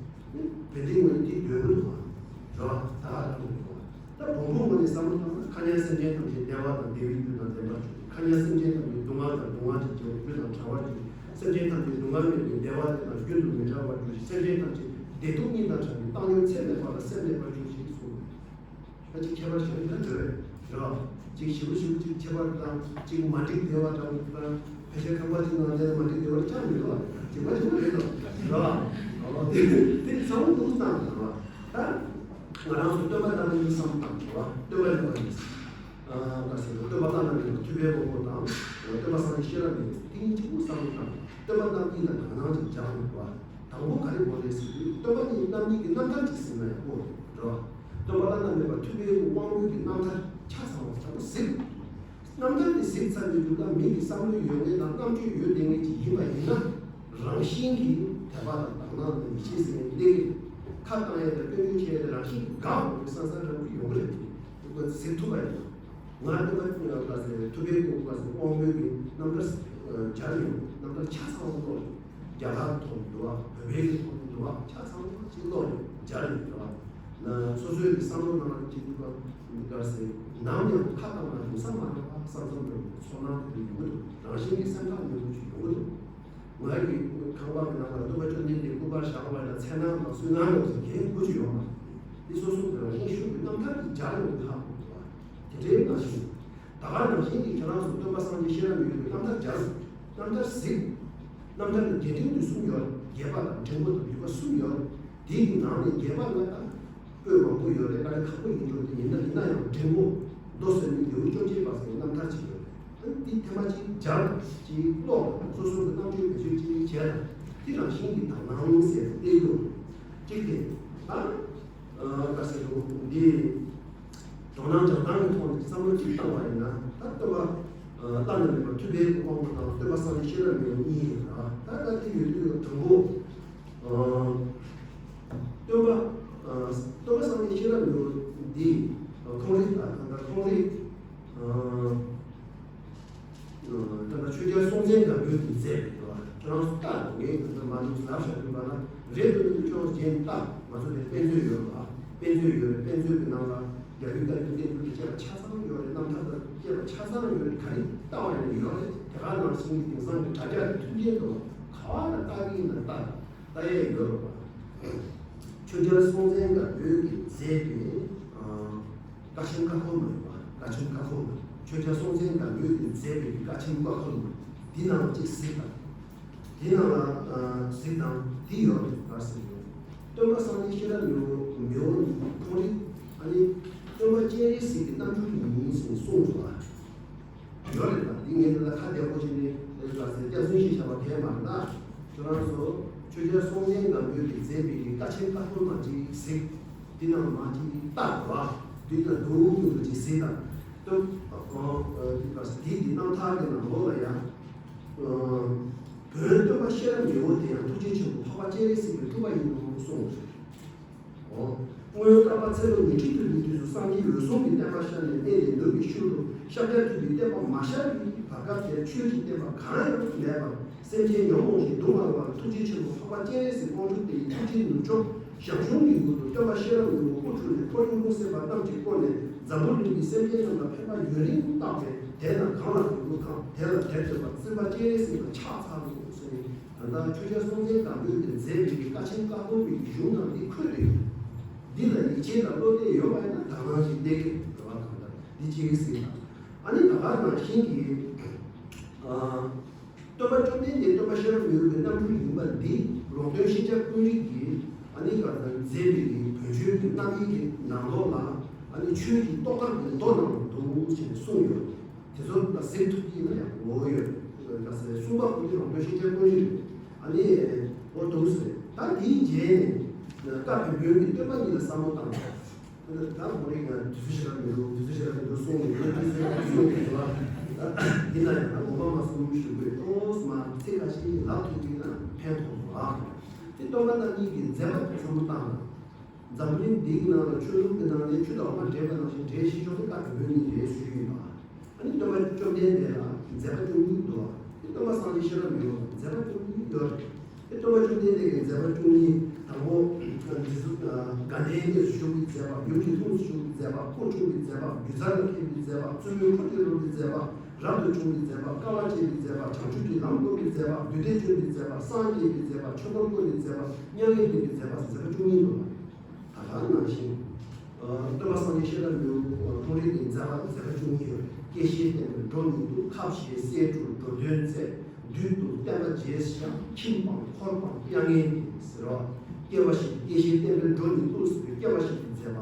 བན་དེའི་ངོས་ནས་དེ་འདོན་གྱི་འདུག་བ། རེད་བ། ད་ག་རང་འདུག་བ། ད་བོན་པོའི་ངོས་ནས་བསམ་བློ་བཏང་ན། ཁ་ཉན་སེམས་ཅན་ཐམས་ཅད་བདེ་བ་དང་བདེ་བའི་རྒྱུ་དང་ལྡན་པར་གྱུར་ཅིག་ཁ་ཉན་སེམས་ཅན་ཐམས་ཅད་སྡུག་བསྔལ་དང་སྡུག་བསྔལ་གྱི་རྒྱུ་དང་བྲལ་བར་གྱུར་ཅིག་སེམས་ཅན་ཐམས་ཅད་སྡུག་བསྔལ་མེད་པའི་བདེ་བ་དེ་དང་རྒྱུན་དུ་མི་འབྲལ་བར་གྱུར་ཅིག་སེམས་ཅན་ཐམས་ཅད་བདེ་སྡུག་གཉིས་དང་བྲལ་བའི་བཏང་སྙོམས་ཚད་མེད་པ་ལ་སེམས་གནས་པར་གྱུར་ཅིག་གསུངས། ད་ཅིག་ཁྱད་པར་ཞིག་ད་འདོད་རེད་བ། ཅིག་ཞིབ་པོ་ཞིབ་པོ་ཅིག་ཁྱད་པར་དང་ཅིག་མ་འགྲིག་བསྡད་པ་དང་དང་། ཕལ་ཆེར་ཁང་པ་ཅིག་ནང་བསྡད་ན་མ་འགྲིག་བསྡད་པ་ཅང་མི་འདུག་བ། ཅིག་མ་ཞིག་མ་རེད་དོ། རེད་བ། ཨོ་དེ་དེ་བསམ་བློ་འདུག་བཏང་དང་བ། ད་ང་རང་ཚོ་སྟོན་པ་རྣམ་པ་གཉིས་བསམ་བཏང་དང་བ། སྟོན་པ་རྣམ་པ་གཉིས། ཨ་ག་ཟེར་སྟོན་པ་བླ་ན་མེད་པ་ཐུབ་པའི་དབང་པོ་དང་། སྟོན་པ་སངས་རྒྱས་ཤེས་རབ་མེད་པ་དེ་གཉིས་གཅིག་པུ་བསམ་བློ་བཏང་། སྟོན་པ་རྣམ་གཉིས་ལ་དག་སྣང་ཅིག་སྦྱར་དགོས་བ། དང་པོ་ག་རེ་དགོས་རེད་ཟེར་དུས། སྟོན་པ་གཉིས་རྣམ་གཉིས་ཀྱི་རྣམ་ཐར་ཅིག་ཟིན་ན་ཡག་པོ་རེད་བ། སྟོན་པ་བླ་ན་མེད་པ་ཐུབ་པའི་དབང་པོ་གི་རྣམ་ཐར་ཆ་ཚང་བ་ཚང་པོ་ཟིན། རྣམ་ཐར་དེ་ཟིན་ཚར་བའི་མཇུག་ལ་མི་གི་བསམ་བློ་ཡོད་མཁན་དང་རྣམ་དཔྱོད་ཡོད་བསྡད་མཁན་ཅིག་ཡིན་པ་ཡིན་ན། རང་བཞིན་གྱིས་ དད་པ་དང་དག་སྣང་དང་ཡིད་ཆེས་ཟེར་ནས་གནས་ཀྱི་རེད། ཁ་བཏང་ཡས་དང་སྐྱོན་བརྗོད་བྱས་ཡས་དེ་རང་བཞིན་གྱིས་འགག་འགྲོ་གི། སང་སང་རང་གི་ཡོང་གི་རེད། དེ་ཁོ་ཚོ་ཟེར་ཐུབ་པ་ཡིན། ང་སྟོན་པ་ལ་ཟེར་ཐུབ་པའི་སྐུ་ལ་ཟེར་དབང་པོའི་གི་རྣམ་ཐར་སྦྱར་ཡོང་། རྣམ་ཐར་ཆ་ཚང་བ་ཀློག་ཡོང་། རྒྱ་གར་ཐོག་ནས་འདུལ་བ། བོད་པའི་གི་ཐོག་ནས་འདུལ་བ་ཆ་ཚང་བ་ཅིག་ཀློག་ཡོང་། སྦྱར་ཡོང་འདུལ་བ། ན་སོ་སོའི་གི་བསམ་བློ་ནང་ལ་ཅིག་འདུག་ག་འདུག་ག་ཟེར། ནམ་ཡང་ཁ་བཏང་ན་དུང་སང་མ་རེད་པ། བསམ་བསམ་བློ་ཚོར་སྣང་དེ་འདྲ་ཡོང་གི་འདུག་རང་བཞིན་གྱི་སེམས་ཐག་ཉེ་པོ་ཅིག་ཡོང་གི་འདུག་ང་ཡི་ཁང་པ་གི་ནང་ལ་སྟོན་པ་བཅོམ་ལྡན་འདས་སྐུ་པར་བཞག་པ་ལ་མཚན་སྣང་དང་བསོད་ནམས་དང་ཟེར་མཁན་དགུ་ཅིག་ཡོད་མ་རེད། འདི་སོ་སོ་གི་རང་བཞིན་ཤུགས་ཀྱིས་རྣམ་ཐར་གྱི་སྦྱར་ཡོང་གི་ཧ་གོ་འདུག་ག་དེ་འདྲའི་ནང་བཞིན། ད་ག་ནང་བཞིན་གྱི་ཁྱེད་རང་ཚོ་སྟོན་པ་སངས་རྒྱས་ཤེས་རབ་མི་ཡུལ་གྱི་རྣམ་ཐར་སྦྱར། རྣམ་ཐར་གཟིགས། རྣམ་ཐར་ལ་རྒྱས་འབྲིང་བསྡུས་གསུམ་ཡོད། རྒྱས་པ་དང་འབྲིང་པོ་དང་བསྡུས་པ་གསུམ་ཡོད། དེའི་གི་ནང་ནས་རྒྱས་པ་ལ་ད་པོད་མང་པོ་ཡོད་རེད། དཀའ་ལས་ཁག་པོ་ཡིན་འགྲོ་དེ། ཡིན་ན་ཡིན་ན་ཡང་འབྲིང་པོ། མདོ་ཟེར་ནས་ལེའུ་བཅོ་བརྒྱད་པ་ཟེར་བའི་རྣམ་ཐར་ཅིག་ཡོད་རེད། ཨ་ནི་དེ་ཐེངས་མ་གཅིག་སྦྱར། གཅིག་ཀློག། སོ་སོ་གི་རྣམ་དཔྱོད་བེད་སྤྱོད་ཅིག་བྱས་ན། དེ་རང་བཞིན་གྱི་དག་སྣང་ཟེར་ཏེ་ཡོད། གཅིག་དེ། ད་ཨ་ག་ཟེར་རུང་འདི། དོ་སྣང་སྦྱང་སྟངས་ཀྱི་ཐོག་ནས་བསམ་བློ་གཅིག་བཏང་བ་ཡིན་ན། ད་སྟོན་པ་བླ་ན་མེད་པ་ཐུབ་པའི་དབང་པོ་དང་སྟོན་པ་སངས་རྒྱས་ཤེས་རབ་མི་ཡུལ་གཉིས་ཡོད་ལ། ད་ད་དེ་ཡོད་དུས་དང་པོ། སྟོན་པ། སྟོན་པ་སངས་རྒྱས་ཤེས་རབ་མི་ཡུལ་འདི་ཁོང་རིགས་ལ་ད་ལྟ་ཁོང་རིགས། ད་ལྟ་ཆོས་རྒྱལ་སྲོང་བཙན་སྒམ་པོས་ཀྱིས་མཛད་པའི་དོ། ཁྱོད་རང་ཚོ་ལྟ་དང་། ངས་ད་ལྟ་མ་འདུག་ལབ་བཞག་གི་མ་ལ་རེད་འདུག་ནི། ཁྱོད་རང་རྗེས་ལྟ། ང་ཚོ་དེ་དཔེ་མཛོད་ཡོད་ལ། དཔེ་མཛོད་ཡོད་རེད། དཔེ་མཛོད་ཀྱི་ནང་ལ་རྒྱལ་བའི་བཀའ་དྲིན་རྟེན་འབྱུང་དང་བཅས་པ་ཆ་ཚང་ཡོད་རེད། རྣམ་ཐར་དང་བཅས་པ་ཆ་ཚང་ཡོད་རེད། ག་རེ་ལྟ་བ་ཡིན་ན་ཡོད་རེད། དེ་ག་ནང་བཞིན་གྱི་དེང་སང་གི་དྲ་རྒྱ་གི་མཐུན་རྐྱེན་འདུག་ག་བ་ལ་ལྟ་གི་ཡིན་ན་ལྟ། ལྟ་ཡས་ཡོད་རེད་པ། ཆོས་རྒྱལ་སྲོང་བཙན་སྒམ་པོས་ཀྱིས་མཛད་པའི་ཨ། བཀའ་ཆེམས་ཀ་ཁོལ་མ་ཡིན་པ། བཀའ་ཆེམས་ཀ་ཁོལ་མ། ཆོས་རྒྱལ་སྲོང་བཙན་སྒམ་པོས་ཀྱིས་མཛད་པའི་བཀའ་ཆེམས་ཀ་ཁོལ་མ། འདི་ནང་ལ་གཅིག་གཟིགས་དང་། འདི་ནང་ལ་ཨ་གཟིགས་དང་། འདི་ཡོད་རེད། ག་རེ་ཟེར་ཡོད། སྟོན་པ་སངས་རྒྱས་ཤེས་རབ་མི་ཡུལ་མི་ཡུལ་ཁོང་རིགས། ཨ་ནི་སྟོན་པ་སྤྱན་རས་གཟིགས་ཀྱི་རྣམ་སྤྲུལ་ཡིན་ཟེར་གསུངས་འདུག་ཨ། ཡོད་རེད་ད། འདི་ངས་འདི་ལ་ཁ་བདེ་པོ་བྱས་ནས་ལབ་ཟེར་སྐྱག་རྫུན་ཞིག་བྱས་པ་གས་མ་རེད་ད། ཁྱོད་རང་ཚོ་ཆོས་རྒྱལ་སྲོང་བཙན་སྒམ་པོས་ཀྱིས་མཛད་པའི་གི་བཀའ་ཆེམས་ཀ་ཁོལ་མ་ཅིག་གཟིགས། འདི་ནང་མ་ཅིག་ལྟ་རོགས། འདི་ལ་འདུག་མི་འདུག་ཅིག་གཟིགས་དང་། སྟོན། ཨ། འདི་པ་འདི་འདི་རྣམ་ཐར་གྱི་ནང་ལོགས་ལ་ཡང་། ཨ། བོན་སྟོན་པ་ཤེས་རབ་མི་ཡུལ་དེ་ཡང་ཐུགས་རྗེ་ཆེན་པོ་འཕགས་པ་སྤྱན་རས་གཟིགས་ཀྱི་སྤྲུལ་པ་ཡིན་ནོ་གསུངས། འོ། སྔོན་བསྐལ་པ་ཚེ་ལོ་ཉི་ཁྲི་ཐུབ་པའི་དུས་སུ་སངས་རྒྱས་འོད་སྲུང་གི་བསྟན་པ་ཤར་ནས་གནས་དེར་ནུབ་པའི་ཤུལ་དུ་ཤཱཀྱ་ཐུབ་པའི་བསྟན་པ་མ་ཤར་བའི་བར་སྐབས་དེར་ཆོས་ཀྱི་བསྟན་པ་གང་ཡང་མེད་པར་སེམས་ཅན་ཉོན་མོངས་ཤིང་གདུང་བ་ལ་བར་ཐུགས་རྗེ་ཆེན་པོ་འཕགས་པ་སྤྱན་རས་གཟིགས་དབང་ཕྱུག་དེ་ཡི་ཐུགས་རྗེའི་ནུབ་ཕྱོགས་ཞང་ཞུང་གི་མགུལ་དུ་སྟོན་པ་ཤེས་རབ་མི་ཡུལ་སྐུ་འཁྲུངས་ནས་འཁོར་གཡོག་ལྷུང་བཟེད་པ་རྣམས་ཀྱིས་བསྐོར་ནས་འཛམ་བུ་གླིང་གི་སེམས་ཅན་རྣམས་ལ་ཕན་པ་ཡུན་རིང་བཏགས་པས། དེ་ན་གང་ལ་འདོད་དགུ་དང་དེ་ལ་དེར་འདོད་པ་བརྩོན་པ་སྤྱན་རས་གཟིགས་ལ་ཕྱག་འཚལ་ལོ་ཟེར་ནས། ད་ལྟ་ཆོས་རྒྱལ་སྲོང་བཙན་སྒམ་པོས་ཀྱིས་མཛད་པའི་བཀའ་ཆེམས་ཀ་ཁོལ་མའི་གཞུང་རྣམས་འདི་འཁོད་དེ་ཡོད། འདི་ལ་ཡིད་ཆེས་དང་བློ་གཏད་ཡོད་པ་ཡིན་ན་དག་སྣང་ཞིག་གནང་གི་རེད་པ། གང་ལྟར་འདི་གཅིག་གིས་གཟིགས་དང་། ཨ་ནི་ད་ག་ནང་བཞིན་གྱི། ཨ། སྟོན་པ་བཅོམ་ལྡན་འདས་སྟོན་པ་ཤེས་རབ་མི་ཡུལ་གྱི་རྣམ་སྤྲུལ་ཡིན་པ་འདི་ལུང་སྟོན་ཤེས་བྱ་ཀུན་རིག་གིས་ཨ་ནི་ག་ཚོད་མཛད་པའི་བོད་ཆོས་ཀྱི་རྣམ་དབྱེ་གི་ནང་ལོགས་ལ་ཨ་ནི་ཆོས་ཀྱི་རྟོགས་ཐབས་ཀྱི་མདོ་ནང་དུ་འདུག་ཅེས་གསུངས་ཡོད། དེ་ཚོ་ལ་གཟིགས་ཐུབ་ཀྱི་ཡིན་ན་ཡག་པོ་ཡོད། ལ་སེ་གསུམ་པ་ཁོ་ནི་ལུང་སྟོན་ཤེས་བྱ་ཀུན་རིག་རེད། ཨ་ནི་འོ་འདུག་ཟེར། ད་དེའི་རྗེས་ནས་བཀའ་བོན་པོའི་གི་སྟོན་པ་གཉིས་ལ་བསམ་བློ་བཏང་། ད་ད་མོ་རེ་ང་དུས་ཚོད་ཞེ་དྲག་མི་འདུག་དུས་ཚོད་ཞེ་དྲག་མི་འདུག་གསུངས་ནས་ང་དུས་ཚོད་གསུངས་ནས་འདུག་ཨ། ཡིན་ན་ཡང་ད་དགོངས་པ་མ་གསུངས་ཞུ་དགོས། ཏོག་ཙམ་ཚིག་ཁ་ཤས་ལབ་ཐུབ་ཀྱི་ན་ཕན་ཐོགས་འདུག་ཨ། དེ་སྟོན་པ་རྣམ་གཉིས་ཀྱི་མཛད་པ་དེ་བསམ་བློ་བཏང་ན། འཛམ་བུ་གླིང་འདིའི་ནང་ལ་ཆོས་ལུགས་ཀྱི་ནང་ནས་ཆོས་དང་འོག་མ་འདྲེས་པ་ནང་བཞིན་འདྲེས་ཤེས་ཆོག་དེ་བཀའ་བོན་པོ་གཉིས་རེད་ཞུས་ཡོད་པ། ཨ་ནི་སྟོན་པ་བཅོམ་ལྡན་འདས་ལ་མཛད་པ་བཅུ་གཉིས་འདུག་པ། དེ་སྟོན་པ་སངས་རྒྱས་ཤེས་རབ་མི་ཡུལ་ལ་མཛད་པ་བཅུ་གཉིས་ཡོད་རེད། དེ་སྟོན་པ་བཅོམ་ལྡན་འདས་ཀྱི་མཛད་པ་བཅུ་གཉིས་དང་པོ། དགའ་ལྡན་གྱི་བཞུགས་པའི་མཛད་པ། ཡུམ་གྱི་ལྷུམས་སུ་ཞུགས་པའི་མཛད་པ། སྐུ་འཁྲུངས་པའི་མཛད་པ། རྒྱུ་མཚན་ལ་མཁས་པའི་མཛད་པ། བཙུན་མོའི་འཁོར་གྱིས་རོལ་པའི་མཛད་པ། རབ་ཏུ་བྱུང་བའི་མཛད་པ། དཀའ་བ་སྤྱད་པའི་མཛད་པ། བྱང་ཆུབ་ཀྱི་ལམ་བསྒོམ་པའི་མཛད་པ། བདུད་སྡེ་བཅོམ་པའི་མཛད་པ། སངས་རྒྱས་པའི་མཛད་པ། ཆོས་འཁོར་བསྐོར་བའི་མཛད་པ། མྱ་ངན་འདས་པའི་མཛད་པ། མཛད་པ་བཅུ་གཉིས་འདུག་པ། ད་ག་ནང་བཞིན། སྟོན་པ་སངས་རྒྱས་ཤེས་རབ་མི་ཡུལ་ཁོང་རང་གི་མཛད་པ་མཛད་པ་བཅུ་གཉིས་ཡོད། སྐྱེ་ཤེས་བསྟན་པའི་སྒྲོ་གཉིས་བཏུལ། ཁ་བཞེས་སྲས་སྤྲུལ་འགྲོ་དོན་མཛད། བདུད་བཏུལ་བསྟན་པ་རྗེས་བཞག་ཁྱིམ་སྤངས་འཁོར་སྤངས་མྱ་ངན་འདས་ཟེར་བ། སྐྱེ་བ་བཞི་སྟེ་སྐྱེ་ཤེས་བསྟན་པའི་སྒྲོ་གཉིས་བཏུལ་ཟེར་བའི་སྐྱེ་བ་བཞི་གི་མཛད་པ།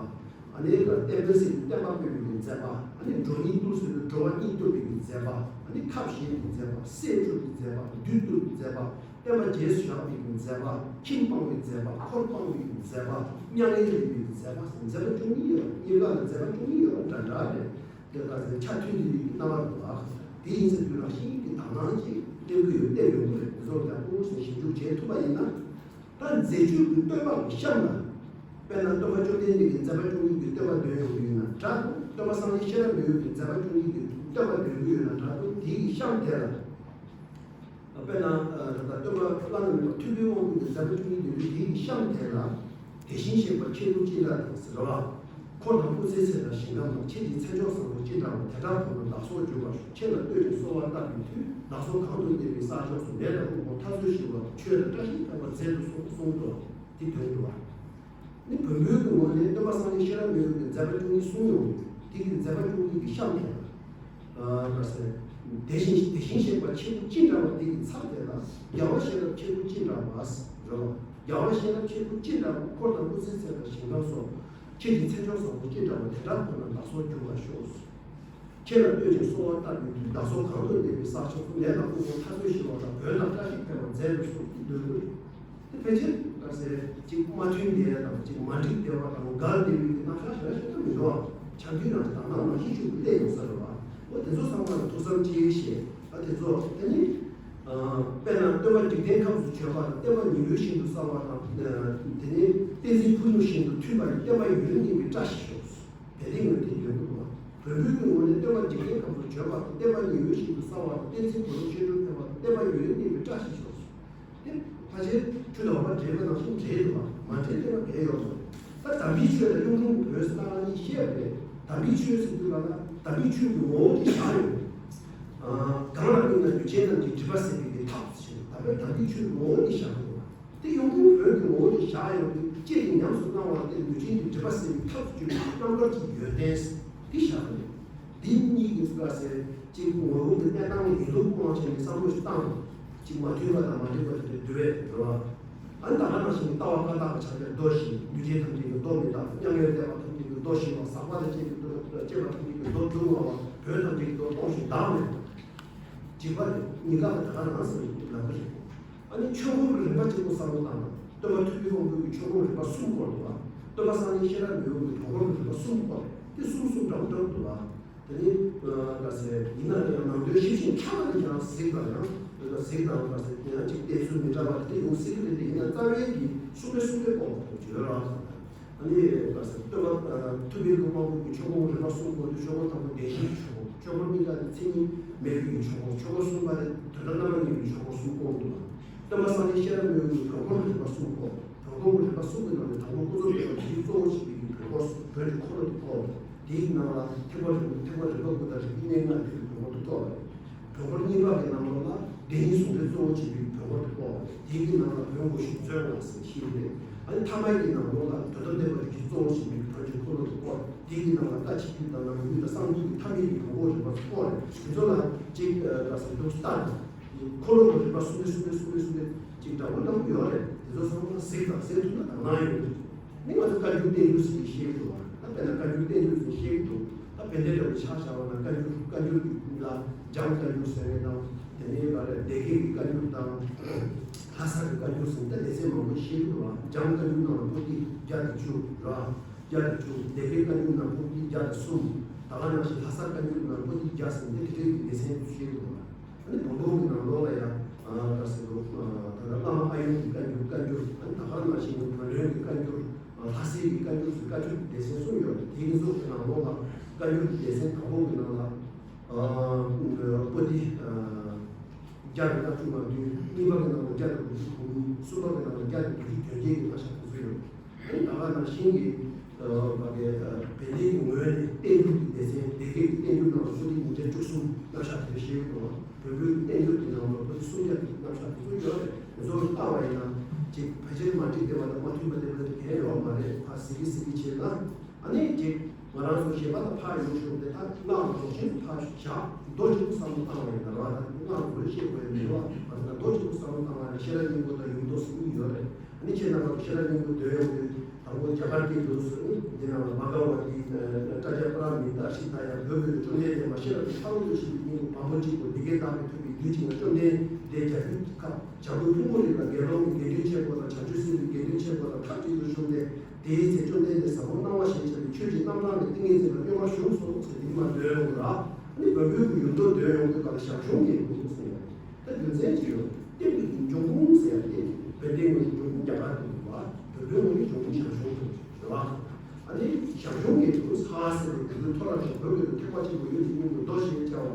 ཨ་ནི་ལ་བསྟན་པའི་སྲིད་དུ་བསྟན་པ་སྤེལ་བའི་མཛད་པ། ཨ་ནི་འགྲོ་གཉིས་བཏུལ་ཟེར་བའི་འགྲོ་བ་གཉིས་བཏུལ་བའི་མཛད་པ། ཨ་ནི་ཁ་བཞེས་པའི་མཛད་པ། སྲས་སྤྲུལ་གྱི་མཛད་པ། བདུད་བཏུལ་གྱི་མཛད་པ། བསྟན་པ་རྗེས་སུ་བཞག་པའི་མཛད་པ། ཁྱིམ་སྤངས་པའི་མཛད་པ། འཁོར་སྤངས་པའི་མཛད་པ། མྱ་ངན་འདས་པའི་མཛད་པ། མཛད་པ་བཅུ་གཉིས་ཡོད། གཉིས་ཀ་ལ་མཛད་པ་བཅུ་གཉིས་ཡོད་པ་འདྲ་འདྲ་རེད། དེ་ལྟར་ཆ་མཐུན་དེ་རིགས་ཀྱི་རྣམ་པ་འདུག་ཨ། དེ་ཡིན་ཚེ་དུས་རང་བཞིན་གྱི་དག་སྣང་ཅིག་སྟོན་གྱི་ཡོད། སྟོན་ཡོང་གི་རེད། དེ་ཚོ་ཡག་པོ་ཞིག་ཞིབ་འཇུག་བྱེད་ཐུབ་པ་ཡིན་ན། ད་མཛད་སྤྱོད་ཀྱི་བསྟོད་པ་གི་གཤམ་ལ། དཔེར་ན་སྟོན་པ་བཅོམ་ལྡན་འདས་ཀྱི་མཛད་པ་བཅུ་གཉིས་ཀྱི་བསྟོད་པ་འདོན་ཡོང་གི་ཡོད་ན་འདྲ་འདུག་སྟོན་པ་སངས་རྒྱས་ཤེས་རབ་འོད་ཀྱི་མཛད་པ་བཅུ་གཉིས་ཀྱི་བསྟོད་པ་འདོན་གྱི་ཡོད་ན་འདྲ་འདུག་དེའི་གཤམ་དེ་ལ། དཔེར་ན་ད་ལྟ་སྟོན་པ་བླ་ན་མེད་པ་ཐུབ་པའི་དབང་པོ་གི་མཛད་པ་བཅུ་གཉིས་འདོན་དུས་དེའི་གཤམ་དེ་ལ། དེ་བཞིན་གཤེགས་པ་ཁྱེད་སྐུ་ཅི་འདྲ་དང་ཟེར་བ། འཁོར་དང་སྐུ་ཚེའི་ཚད་དང་ཞིང་ཁམས་དང་། ཁྱེད་ཀྱི་མཚན་མཆོག་བཟང་པོ་ཅི་འདྲ་བ། དེ་འདྲ་ཁོ་ན་བདག་སོགས་འབྱོར་བར་ཤོག་ཁྱེད་ལ་བསྟོད་ཅིང་གསོལ་བ་བཏབ་པའི་མཐུས། བདག་སོགས་གང་དུ་གནས་པའི་ས་ཕྱོགས་སུ། ལས་དང་དབུལ་ཕོངས་མཐའ་གསོལ་ཞི་བ་དང་། ཆོས་དང་བཀྲ་ཤིས་ཁྱད་པར་མཛད་དུ་གསོལ་གསུངས་འདུག་དེ་དོན་དུ་བ། ནི་བོན་པོའི་གི་ངོས་ནས་སྟོན་པ་སངས་རྒྱས་ཤེས་རབ་འོད་ཀྱི་མཛད་པ་བཅུ་གཉིས་གསུངས་ཡོང་དུས་དེ་གི་མཛད་པ་བཅུ་གཉིས་ཀྱི་གཤམ་དེ་ལ། ཨ་ཟེར། དེ་བཞིན་དེ་བཞིན་གཤེགས་པ་ཁྱེད་སྐུ་ཅི་འདྲ་བ་དེ་གི་ཚབ་དེ་ལ་རྒྱལ་བ་ཤེས་རབ་ཁྱེད་སྐུ་ཅི་འདྲ་བ་ཟེར་རོ། རྒྱལ་བ་ཤེས་རབ་ཁྱེད་སྐུ་ཅི་འདྲ་བ། འཁོར་དང་སྐུ་ཚེའི་ཚད་དང་ཞིང་ཁམས་སོགས། ཁྱེད་ཀྱི་མཚན་མཆོག་བཟང་པོ་ཅི་འདྲ་བ། དེ་འདྲ་ཁོ་ན་བདག་སོགས་འབྱོར་བར་ཤོག་ཁྱེད་ལ་བསྟོད་ཅིང་གསོལ་བ་བཏབ་པའི་མཐུས། བདག་སོགས་གང་དུ་གནས་པའི་ས་ཕྱོགས་སུ། ལས་དང་དབུལ་ཕོངས་མཐའ་གསོལ་ཞི་བ་དང་། བོན་དང་བཀྲ་ཤིས་ཁྱད་པར་མཛད་དུ་གསོལ་ཞེས་འདོན་དགོས། དེ་ཕལ་ཆེར་ལ་ཟེར་ཅིག་མ་མཐུན་བསྡད་དང་ཅིག་མ་འགྲིག་བསྡད་པ་དང་འགལ་བསྡད་པའི་རྣམ་གཞག་ཞེ་དྲག་ཞིག་ཏུ་མི་འགྲོ་བ། ཆ་མཐུན་རང་དང་ནང་ནང་བཞིན་ཞུགས་པའི་གནས་ཡོང་ས་རེད་བ། འོ་དེ་ཚོ་ཚང་མ་ལ་ཐུགས་བསམ་བྱེད་ཞེས། ཨ་དེ་ཚོ་དེ་ནི། དཔེར་ན་སྟོན་པ་འཇིག་རྟེན་ཁམས་སུ་བྱོན་པ་དང་བསྟན་པ་ཉི་འོད་བཞིན་དུ་གསལ་བ་དང་། དེ་ནི་བསྟན་འཛིན་ཕུ་ནུ་བཞིན་དུ་མཐུན་པ་ཡི། བསྟན་པ་ཡུན་རིང་གནས་པའི་བཀྲ་ཤིས་ཤོག་དེ་ལས་ངོས་དེ་ཡོད་དགོས་པ། བོན་པོའི་གི་ངོས་ནས་སྟོན་པ་འཇིག་རྟེན་ཁམས་སུ་བྱོན་པ་དང་བསྟན་པ་ཉི་འོད་བཞིན་དུ་གསལ་བ་དང་། བསྟན་འཛིན་བུ་རབས་ཆོས་སྒྲོན་ཕེབས་པ་དང་བསྟན་པ་ཡུན་རིང་གནས་པའི་བཀྲ་ཤིས་ཤོག་དེ་ཕལ་ཆེར་ཆོས་དང་འོག་པ་འདྲེས་པ་ནང་བཞིན་འདྲེས་འདུག་པ། མ་འདྲེས་ལྟ་བ་གལ་ཡོད་མ་རེད། ད་དམ་པའི་ཆོས་ལ་གཡུང་དྲུང་བོན་ཟེར་ན་ཨ་ནི་བཤད་པ་རེད། དམ་པའི་ཆོས་ཟེར་དུས་ལ་ན་དམ་པའི་ཆོས་ཀྱི་ངོ་བོ་དེ་བཞག་ཡོད་རེད། གང་ལ་དམིགས་ན་ལུས་ཅན་རྣམས་ཀྱི་སྒྲིབ་པ་སེལ་བའི་གི་ཐབས་ཟེར། ད་དཔེ་དམ་པའི་ཆོས་ཀྱི་ངོ་བོ་དེ་བཞག་ཡོད་རེད། དེ་གཡུང་དྲུང་བོན་གྱི་ངོ་བོ་དེ་བཞག་ཡོད་དུས་ཅི་ཡིན་ཉམས་སུ་བླང་བ་དེ་ལུས་ཅན་གྱི་སྒྲིབ་པ་སེལ་བའི་ཐབས་སུ་གྱུར་པའི་རྣམ་དཀར་གྱི་ཡོན་ཏན་དེ་བཞག་ཡོད་རེད། འདི་གཉིས་ཀྱི་ཚུལ་ལ་ཟེར་གཅིག་ངོ་བོ་གི་གནས་སྟངས་ཡིན་ལུགས་སྤོང་བྱས་ནས་བསམ་བློ་ཞིག་བཏང་། གཅིག་མ་མཐུན་པ་དང་མ་འགྲིག་པ་དེ་འདྲ་འདུལ་བས་འགྲོ་བ། ཨ་ནི་ད་ག་ནང་བཞིན་ལྟ་བ་ཀ་དག་པ་ཕྱག་རྒྱ་མདོ་བཞི། ལུས་ཅན་ཐམས་ཅད་ཀྱི་མདོ་མི་རྟག་པ། མྱ་ངན་འདས་པ་ཐམས་ཅད་ཀྱི་མདོ་ཞི་བ། ཟག་པ་དང་བཅས་པའི་མདོ་བཅས་པ་ཐམས་ཅད་ཀྱི་མདོ་སྡུག་བསྔལ་བ། བོན་ཐམས་ཅད་ཀྱི་མདོ་སྟོང་ཞིང་བདག་མེད་པ། འཇིགས་པ་རེད། གཉིས་ཀ་ལ་ད་ག་རང་ཟེར་ལབ་ཀྱི་རེད། ཨ་ནི་ཆོས་འཁོར་གྱི་རིམ་པ་གཅིག་པོ་བསམ་བློ་བཏང་ན་སྟོན་པ་ཐུབ་པའི་དབང་པོ་གི་ཆོས་འཁོར་རིམ་པ་གསུམ་བསྐོར་འདུག་བ། སྟོན་པ་སངས་རྒྱས་ཤེས་རབ་འོད་ཀྱི་བོན་འཁོར་གྱི་རིམ་པ་གསུམ་བསྐོར་རེད། དེ་གསུམ་གསུམ་འདྲ་པོ་འདྲ་པོ་འདུག་བ། དེ་ནི་ག་ཟེར་ཡིན་ན་ཡང་ནང་དོན་ཞིབ་ཅིང་ཕྲ་བ་ནི་ཀྱང་གཟིགས་དང་ཡང་གཟིགས་དང་ག་ཟེར་དེ་ཡང་གཅིག་བལྟས་ཚུལ་མི་འདྲ་བ་དེ་ཡོང་སྲིད་ཀྱི་རེད། དེ་ཡིན་ན་རྩ་བའི་གི་གསུམ་པའི་གསུམ་པའི་སྐོར་བརྗོད་རོགས། ཨ་ནི་ག་ཟེར་སྟོན་པ་ཐུབ་པའི་དབང་པོ་གི་ཆོས་འཁོར་རིམ་པ་གསུམ་བསྐོར་དུས་ཆོས་འཁོར་དང་པོ་བདེན་བཞིའི་ཆོས་འཁོར། ཆོས་འཁོར་གཉིས་ཀ་དེ་མཚན་ཉིད་མེད་པའི་གི་ཆོས་འཁོར། ཆོས་འཁོར་གསུམ་པ་དེ་དོན་དམ་རྣམ་པར་ངེས་པའི་ཆོས་འཁོར་གསུམ་བསྐོར་འདུག་སྟོན་པ་སངས་རྒྱས་ཤེས་རབ་འོད་ཀྱི་བོན་འཁོར་རིམ་པ་གསུམ་བསྐོར། བོན་འཁོར་རིམ་པ་གསུམ་གྱི་ནང་ནས་དང་པོ་ཀུན་རྫོབ་སྟོན་པ་བདུད་རྩི་གཙོ་བོ་བྱས་པའི་བོན་འཁོར་བོན་གྱི་འཁོར་ལོ་དེ་བསྐོར། དེའི་ནང་ལ་ཐེག་པ་རིམ་ཐེག་པ་རིམ་པ་དགུ་དང་རིམ་པའི་གནས་ལྔ་འདུས་པའི་བོན་འཁོར་དུ་གཏོགས་པ་རེད། བོན་འཁོར་གཉིས་པ་གི་ནང་ལོགས་ལ་བདེན་གཉིས་ཟུང་འབྲེལ་གཙོ་བོ་བྱས་པའི་བོན་འཁོར་དུ་གཏོགས་པ་རེད། དེའི་ནང་ལ་བོན་དགུ་ཞིང་བརྩོན་ལ་ཟེར་ཤེས་རེད། ཨ་ནི་ཐ་མའི་གི་ནང་ལོགས་ལ་དོན་དམ་བདེན་པ་རིགས་ཀྱི་གཙོ་བོ་བྱས་པའི་བོན་གྱི་འཁོར་ལོ་དུ་བསྐོར། དེའི་གི་ནང་ལ་བཀའ་ཆོས་བརྒྱུད་དང་ནང་བརྒྱུད་དང་གསང་འདུས་ཀྱི་ཐ་མའི་གི་བོན་འཁོར་རིམ་པ་ཚོ་བསྐོར་རེད། དེ་ཚོ་ལ་གཅིག་ཨ་ཟེར་འདུག་སྟངས། འཁོར་ལོ་གི་རིམ་པ་གསུམ་པའི་གསུམ་པའི་གསུམ་པའི་གསུམ་པའི་ཅིག་འདྲ་བོ་འདྲ་བོ་ཡོད་རེད། དེ་ཚོ་ཚང་མ་གཟིགས་དང་གཟིགས་ཐུབ་ན་དག་སྣང་ཡོད་རེད། ནི་ང་ཚོ་བཀའ་འགྱུར་བསྟན་འགྱུར་ཟེར་གྱི་ཤེས་ཀྱི་འདུག་བ། ད་དཔེར་ན་བཀའ་འགྱུར་བསྟན་འགྱུར་ཟེར་ཤེས་ཀྱི་འདུག་ད་བན་དེ་འདྲ་བོ་ཆ་བཞག་པ་ན་བཀའ་འགྱུར་བཀའ་འགྱུར་གྱི་ལ་འཇམ་བཀའ་འགྱུར་ཟེར་མཁན་དང་། དེ་ནས་ག་རེ་སྡེ་དགེ་གི་བཀའ་འགྱུར་དང་། ལྷ་ས་གི་བཀའ་འགྱུར་ཟེར་ད་སྡེ་ཚན་མང་པོ་ཤེས་ཀྱི་འདུག་བ། འཇམ་བཀའ་འགྱུར་ནང་ལ་པོ་ཏི་བརྒྱ་དང་བཅུ་ར། བརྒྱ་དང་བཅུ། སྡེ་དགེ་བཀའ་འགྱུར་ནང་པོ་ཏི་བརྒྱ་དང་གསུམ། ད་ག་ནང་བཞིན་ལྷ་ས་བཀའ་འགྱུར་ནང་པོ་ཏི་བརྒྱ་ཟེར་འདི་དེ་འདྲའི་གི་སྡེ་ཚན་ཤེས་ཀྱི་འདུག་བ། ཨ་ནི་བོན་པོ་གི་ནང་ལོགས་ལ་ཡང་ག་ཟེར་རོ། ད་ལྟ་བླ་མ་ཨ་ཡོན་གྱི་བཀའ་འགྱུར་བཀའ་འགྱུར། ཨ་ནི་ད་ག་ནང་བཞིན་བོན་བློན་གྱི་བཀའ་འགྱུར། ལྷ་སའི་གི་བཀའ་འགྱུར་ཟེར་བཀའ་འགྱུར་གྱི་སྡེ་ཚན་གསུམ་ཡོད་རེད། དེའི་གི་ཚོགས་ཀྱི་ནང་ལོགས་ལ་བཀའ་འགྱུར་གྱི་སྡེ་ཚན་དང་པོ་གི་ནང་ལ་པོ་ཏི་བརྒྱ་དང་ལྔ་བཅུ་ང་བདུན། གཉིས་པ་གི་ནང་ལ་བརྒྱ་དང་དགུ་བཅུ་གོ་གཉིས། གསུམ་པ་གི་ནང་ལ་བརྒྱ་དང་དགུ་བཅུ་དོན་བརྒྱད་ཀྱི་རྣམ་གཞག་དེ་ཚོ་ཡོད་རེད། ཨ་ནི་ད་ག་ནང་བཞིན་གྱི་ཨ་བ་གའི་ཨ་བན་དེ་གི་ངོས་ནས་བསྟན་འགྱུར་གྱི་སྡེ་ཚན་སྡེ་དགེ་གི་བསྟན་འགྱུར་ནང་ལ་པོ་ཏི་ཉིས་བརྒྱ་བཅུ་གསུམ་རྣམ་གཞག་དེ་ཤེས་ཀྱི་འདུག་བོན་པོའི་བསྟན་འགྱུར་གྱི་ནང་ལ་པོ་ཏི་སུམ་བརྒྱ་གི་རྣམ་གཞག་དེ་ཚོ་ཡོད་རེད། དེ་ཚོ་ལ་བལྟ་བ་ཡིན་ན་ཅིག་ཕལ་ཆེར་མ་འགྲིག་བསྡད་པ་དང་མ་མཐུན་པ་བསྡད་པ་དེ་གས་ཡོད་མ་རེད། ཕར་གཟིགས་ཀྱི་གཟིགས་ཀྱི་བྱས་ན། ཨ་ནི་ཅིག་ང་རང་ཚོ་གཞན་པ་དང་ཕར་ཡོང་ཤོག་དེ་དག་སྔགས་རྫོགས་ཆེན་དུ་ཕར་བཞག་མདོ་གཅིག་པུ་བསམ་བློ་བཏང་བ་ཡིན་ན་ར། ད་སྔགས་རྫོགས་ཤེས་དགོས་ཡ་མི་འདུག་བ། ད་མདོ་གཅིག་པུ་བསམ་བློ་བཏང་བ་ཡིན་ན་ཤེས་རབ་སྙིང་པོ་དང་ཡུམ་མདོ་ཟེར་གཉིས་ཡོད་རེད། ཨ་ནི་ཁྱེད་རྣམ་པ་ཤེས་རབ་སྙིང་པོ་འདོན་ཡོང་དུས་དང་པོ་རྒྱ་གར་སྐད་འདུག་ཟེར། འདི་ནང་ལ་མ་ག་བ་ཏི་པྲ་ཛྙཱ་པཱ་ར་མི་ཏཱ་ཤི་ད་ཡ་འབོད་པའི་བཅོམ་ལྡན་འདས་མ་ཤེས་རབ་ཀྱི་ཕ་རོལ་ཏུ་ཕྱིན་པའི་སྙིང་པོ་བམ་པོ་གཅིག་པོ་འདི་སྐད་བདག་གིས་ཐོས་པའི་དུས་གཅིག་ན་བཅོམ་ལྡན་འདས་རྒྱལ་པོའི་ཁབ་བྱང་ཁོག་ཕུང་པོ་རིགས་ལ་དགེ་སློང་གི་དགེ་འདུན་ཆེན་པོ་དང་བྱང་ཆུབ་སེམས་ཀྱི་དགེ་འདུན་ཆེན་པོ་དང་ཐབས་གཅིག་ཏུ་བཞུགས་ཏེ། དེའི་ཚེ་བཅོམ་ལྡན་འདས་ཟབ་མོ་སྣང་བ་ཞེས་བྱ་བའི་ཆོས་ཀྱི་རྣམ་གྲངས་ཀྱི་ཏིང་ངེ་འཛིན་ལ་སྙོམས་པར་ཞུགས་སོ་ཞེས་འདི་མ་འདོན་རུང་ར། ཨ་ནི་བོན་པོའི་གི་ཡུམ་མདོ་འདོན་ཡོང་དུས་ག་ལ་ཞང་ཞུང་གི་ཡུམ་ཟེར་ཡ། ད་རྒྱུ་མཚན་ཅི་ཡོད། བསྟན་པའི་གི་འབྱུང་ཁུངས་ཟེར་ཡ་དེ་བོན་བསྟན་ངོས་ཀྱི་འབྱུང་ཁུངས། རྒྱ་གར་དུ་འདུག་བ། བོད་པའི་ངོས་ནས་ཇོ་མོ་ཞང་ཞུང་དུ་རེད་བ། ཨ་ནི་ཞང་ཞུང་གི་དུ་ས་ཟེར་བའི་དུ་ཐོ་ར་ཞོག་བོད་ཀྱི་དུ་ཐེག་པ་ཆེན་པོ་ཡོད་ཅིག་སྙིང་པོ་རྡོ་ཞེས་བྱ་བ།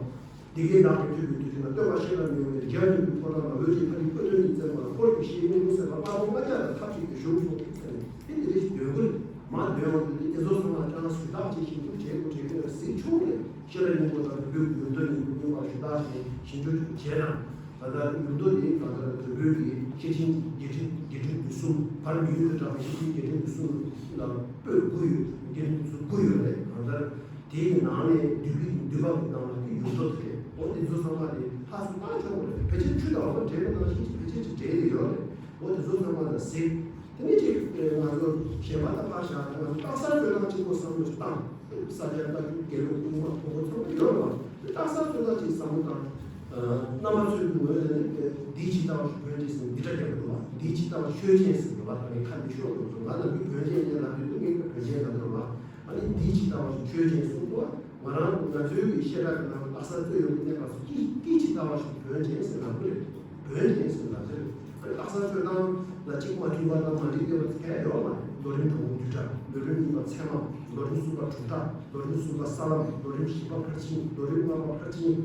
འདི་གའི་བདག་གིས་ཐོས་པའི་དུས་དེ་ན་སྟོན་པ་ཤེས་རབ་མི་ཡོང་བའི་རྒྱལ་དུ་ཐོ་ར་ལ་འོད་ཀྱི་ཐ་ལི་ཀོ་ཐོན་གྱི་བཙན་པ་ལ་འཁོར་གྱི་ཤེས་མི་ངོ་ཟེར་བ་དཔའ་བོ་ལྔ་བརྒྱ་ལ་ཐབས་ཅིག་ཏུ་ཞུགས་སོ་ཟེར་ནས་དེ་འདི་རེ་ཞིག་འདོན་དགོས་རེད། མ་འདོན་བ་དེ་ནི་དེ་ཚོ་ཚང་མ་ཀྱང་ཞུ་དག་ཅིག་ཞིབ་འཇུག་བྱེད་དགོས་བྱེད་དགོས་ཟེར་ཆོག་རེད། ཤེས་རབ་སྙིང་པོ་དང་བོད་ཀྱི་ཡོན་ཏན་ཡིན་པ་ཞུ་དག་ཅིག་ཞིབ་འཇུག་བྱེད་དང་། ད་ལྟ་ཡུལ་དུ་དེ་ད་ལྟ་བོད་བོད་ཀྱི་ཤེར་ཕྱིན་རྒྱས་འབྲིང་རྒྱས་འབྲིང་བསྡུས་གསུམ་བར་མི་ཡུལ་དུ་གྲགས་པའི་ཤེར་ཕྱིན་རྒྱས་འབྲིང་བསྡུས་གསུམ་ལ་པོད་དགུ་ཡོད། རྒྱས་འབྲིང་བསྡུས་གསུམ་དགུ་ཡོད་རེད། ད་ལྟ་དེའི་ནང་ནས་འདུས་པའི་འདུས་པ་གི་ནང་ལ་དེ་ཡུལ་དུ་དེ་འོ་དེ་ཚོ་ཚང་མ་དེ་ལྷག་བསམ་བཏང་ཆོག་གི་རེད། ཕལ་ཆེར་ཆུ་དང་འོ་འདྲ་འདྲེས་པ་ནང་བཞིན་ཕལ་ཆེར་ཅིག་འདྲེས་ཡོད་རེད། འོ་དེ་ཚོ་ཚང་མ་ལ་གཟིགས། དེ་ནས་ཅིག་ང་ཚོ་གཞན་པ་ལ་ཕར་བཞག་ན་ང་ཚོ་རྟགས་གསལ་རྩོད་སྟངས་གཅིག་པོ་བསམ་བློ་ཞིག་བཏང་། ས་སྐྱ་བཀའ་བརྒྱུད་དགེ་ལུགས་དབུ་མ་མཐོ་པོ་ཚང་མ་ཡོད་རེད་བ། རྟགས་གསལ་རྩོད་སྟངས་ཅིག་བསམ་བློ་བཏང་། རྣམ་པ་ཚོའི་ངོས་ནས་འདིའི་ཇི་ལྟ་བ་ཞིག་བོན་ཅན་ཟེར་འདི་འདྲ་རྒྱག་གི་འདུག་བ། འདིའི་ཇི་ལྟ་བ་ཆོས་ཅན་ཟེར་འདུག་བ། ད་ངས་ཁ་མི་ཤོར་འདུག་ང་ལ་འདི་བོན་ཅན་ཡིན་ལབ་དུས་ངས་བོན་ཅན་ལབ་འདུག་བ། ཨ་ནི་འདིའི་ཇི་ལྟ་བ་ཞིག་ཆོས་ཅན་གསུངས་འདུག་བ། ང་རང་ང་ཚོའི་གི་བཤད་གྲྭ་གི་ནང་ལ་རྟགས་གསལ་རྩོད་ཡོང་གི་གནས་སྐབས་སུ་ཀི་ཀི་ཇི་ལྟ་བ་ཞིག་བོན་ཅན་ཟེར་ལབ་གི་རེད། བོན་ཅན་ཟེར་ལབ་ཀྱི་རེད། ཨ་ནི་རྟགས་གསལ་རྩོད་སྟངས་ལ་གཅིག་མ་མཐུན་པ་དང་མ་འགྲིག་ཡོད་པ་གང་ཡང་ཡོད་མ་རེད། ལོ་རིམ་དང་པོ་བསྡུས་གྲྭ། ལོ་རིམ་གཉིས་པ་ཚད་མ། ལོ་རིམ་གསུམ་པ་དྲུག་གྲྭ། ལོ་རིམ་གསུམ་པ་ས་ལམ། ལོ་རིམ་བཞི་པ་ཕར་ཕྱིན། ལོ་རིམ་ལྔ་པ་ཕར་ཕྱིན།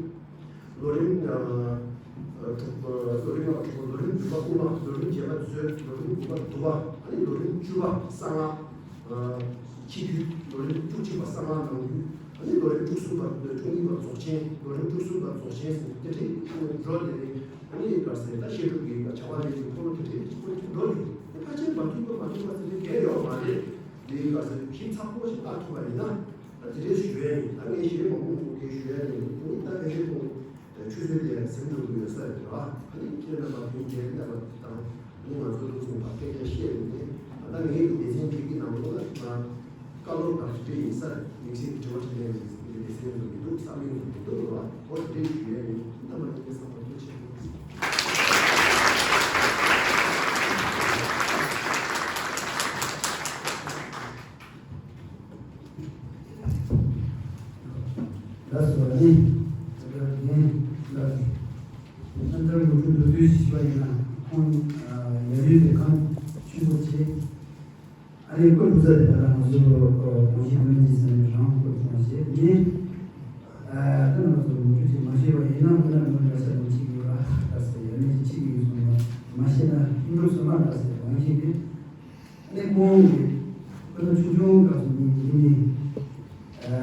ལོ་རིམ་ཨ་ཨ་དྲུག་ལོ་རིམ་ལྔ་པ་དྲུག་པ། ལོ་རིམ་བདུན་པ་དབུ་མ། ལོ་རིམ་བརྒྱད་པ་མཛོད། ལོ་རིམ་དགུ་པ་བསྡུ་བ། ཨ་ནི་ལོ་རིམ་བཅུ་པ་གསང་སྔགས་ཨ་ཕྱི་རྒྱུད། ལོ་རིམ་བཅུ་གཅིག་པ་གསང་སྔགས་ནང་རྒྱུད། ཨ་ནི་ལོ་རིམ་བཅུ་གསུམ་པ་བཅུ་གཉིས་པ་རྫོགས་ཆེན། ལོ་རིམ་བཅུ་གསུམ་པ་རྫོགས་ཆེན་ཟེར་དེ་འདྲའི་འགྲོ་དེ་རེད། ཨ་ནི་ག་ཟེར་ད་བཤད་སྒྲུབ་ཀྱི་བྱ་བ་ལས་ཀྱི་འཁོར་ལོ་དེ་འདྲའི་འཁོར་ལོ་འགྲོ་ཡོད། དེ་ཕལ་ཆེར་མ་མཐུན་པ་མ་མཐུན་པ་ཟེར་དེ་གལ་ཡོད་མ་རེད། དེ་ག་ཟེར་ཞིབ་ཚགས་པོ་ཞིག་ལྟ་ཐུབ་པ་ཡིན་ན། ད་དེ་འདྲའི་ཞུ་ཡ་ཡིན། ད་ངས་ཞེ་མང་པོ་གི་ཞུ་ཡ་ཡིན། དེ་ནི་ད་ཕལ་ཆེར་ཁོང་ཆུ་ཚོད་དེ་ཟིན་འགྲོ་གི་ཡོད་ས་རེད་བ། ཨ་ནི་ཁྱེད་རྣམ་པ་དེ་འདྲའི་རྣམ་པ་དང་། ཨ་ནི་ང་ཚོ་ལུགས་སྲོལ་ལ་སྐད་ཆ་བཤད་ཡོང་དུས། ད་ལྟ་ངའི་སྡེ་ཚན་ཁག་གི་ནང་ལོགས་ལ་ང་བཀའ་སློབ་དང་དེ་འདྲ་ཡིན་ས་རེད། དམིགས་བསལ་གྱི་དྲི་བ་དྲིས་ལན་ཡིན་ཟེར་གྱི་སྡེ་ཚན་ཡོད་མི་འདུག་བསམ་ཡོང་མི་འདུག་རེད་བ། འོ་དེ་འདྲའི་ཞུ་ཡ་ཡིན། རྣམ་པ་གཉིས་ཀ་ཚང་མ་ཐུགས་རྗེ་ཆེ། ལགས་སོ། ཨ་ནི་ད་ལྟ་རྒན་ལགས་རྣམ་ཐར་ལོ་རྒྱུས་མདོར་བསྡུས་ཤིག་ཞུས་པ་ཡིན་ན། ཁོང་ཡབ་ཡུམ་དེ་གངས་ཆེན་པོ་ཆེ། ཨ་ནི་སྐུ་གྲོངས་ས་དེ་ད་ལྟ་ང་ཚོ་གོང་ཞིང་སྨན་གྱི་ས་ནས་རང་སྐུ་གྲོངས་བྱས་ནས། ད་ང་ཚོ་ལོ་རྒྱུས་ཅིག་མ་ཤེས་པ་ཡིན་ན་ང་རང་ངོ་འདྲ་ས་ནས་གཅིག་ཡོད་ར། ད་ཟེར་ཡ་མེད་ཅིག་ཡོད་སོང་ན་མ་ཤེས་ན་ཡིན་འགྲོ་སོང་ན་ད་ཟེར་ཡ་མ་ཤེས་ཏེ། ཨ་ནི་ཁོང་གིས་ཁོ་ཚོ་ཆུང་ཆུང་སྐབས་སུ་ནི་ཡིན་ནི། ཨ་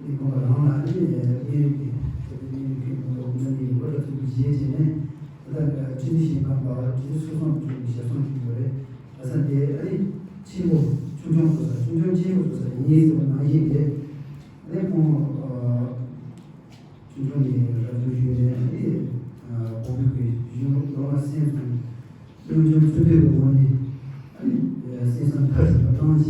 ནི་ཁོང་རང་ལ་ནི་གནས་ཡུལ་གྱི་གནས་ཡུལ་གྱི་ཁོང་ལ་འོ་ན་ནི་འོ་ལ་ཐུག་པའི་རྗེས་བྱས་ནས། ད་ལྟ་ཁྲི་འདི་ཞིང་ཁམས་པ་ཁྲི་འདི་སོ་སོ་འབྱུང་བའི་ཞལ་གསུང་ཞིག་ཡོད་རེད། ད་ས་དེ་ཨ་ནི་ཆེན་པོ་ཆུང་ཆུང་བཟོ་ས། ཆུང་ཆུང་ཆེན་པོ་བཟོ་ས་ཡིན་ཟེར་བ་ནང་བཞིན་རེད། ཨ་ནི་ཁོང་ཨ་ཆུང་ཆུང་ནས་རབ་བྱུང་ཞུས་ནས་ཨ་ནི་ཨ་གོང་བུ་གི་གཞུང་ལོ་ལ་སེམས་སོང་། སེམས་ཅན་ཚུལ་འདོད་ཀྱི་སྒོ་ནས་ཨ་ནི་སེམས་བཟང་མཐར་ཕྱིན་པ་བཏང་བྱས།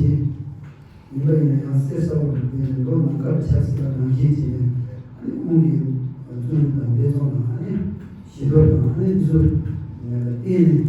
ཡིན་པ་ཡིན་ན་ཡང་གསེར་ས་འོག་ཏུ་བསྡད་ནས་མདོ་ནམ་མཁའ་ལ་ཆགས་ཟེར་བ་ནང་བཞིན་བྱས་ནས། ཨ་ནི་ཁོང་གིས་བརྩོན་འགྲུས་དང་འབད་བརྩོན་དང་ཨ་ནི་ཞི་དུལ་དང་ཨ་ནི་འདི་ཚོ་ལ་བརྟེན་ནས།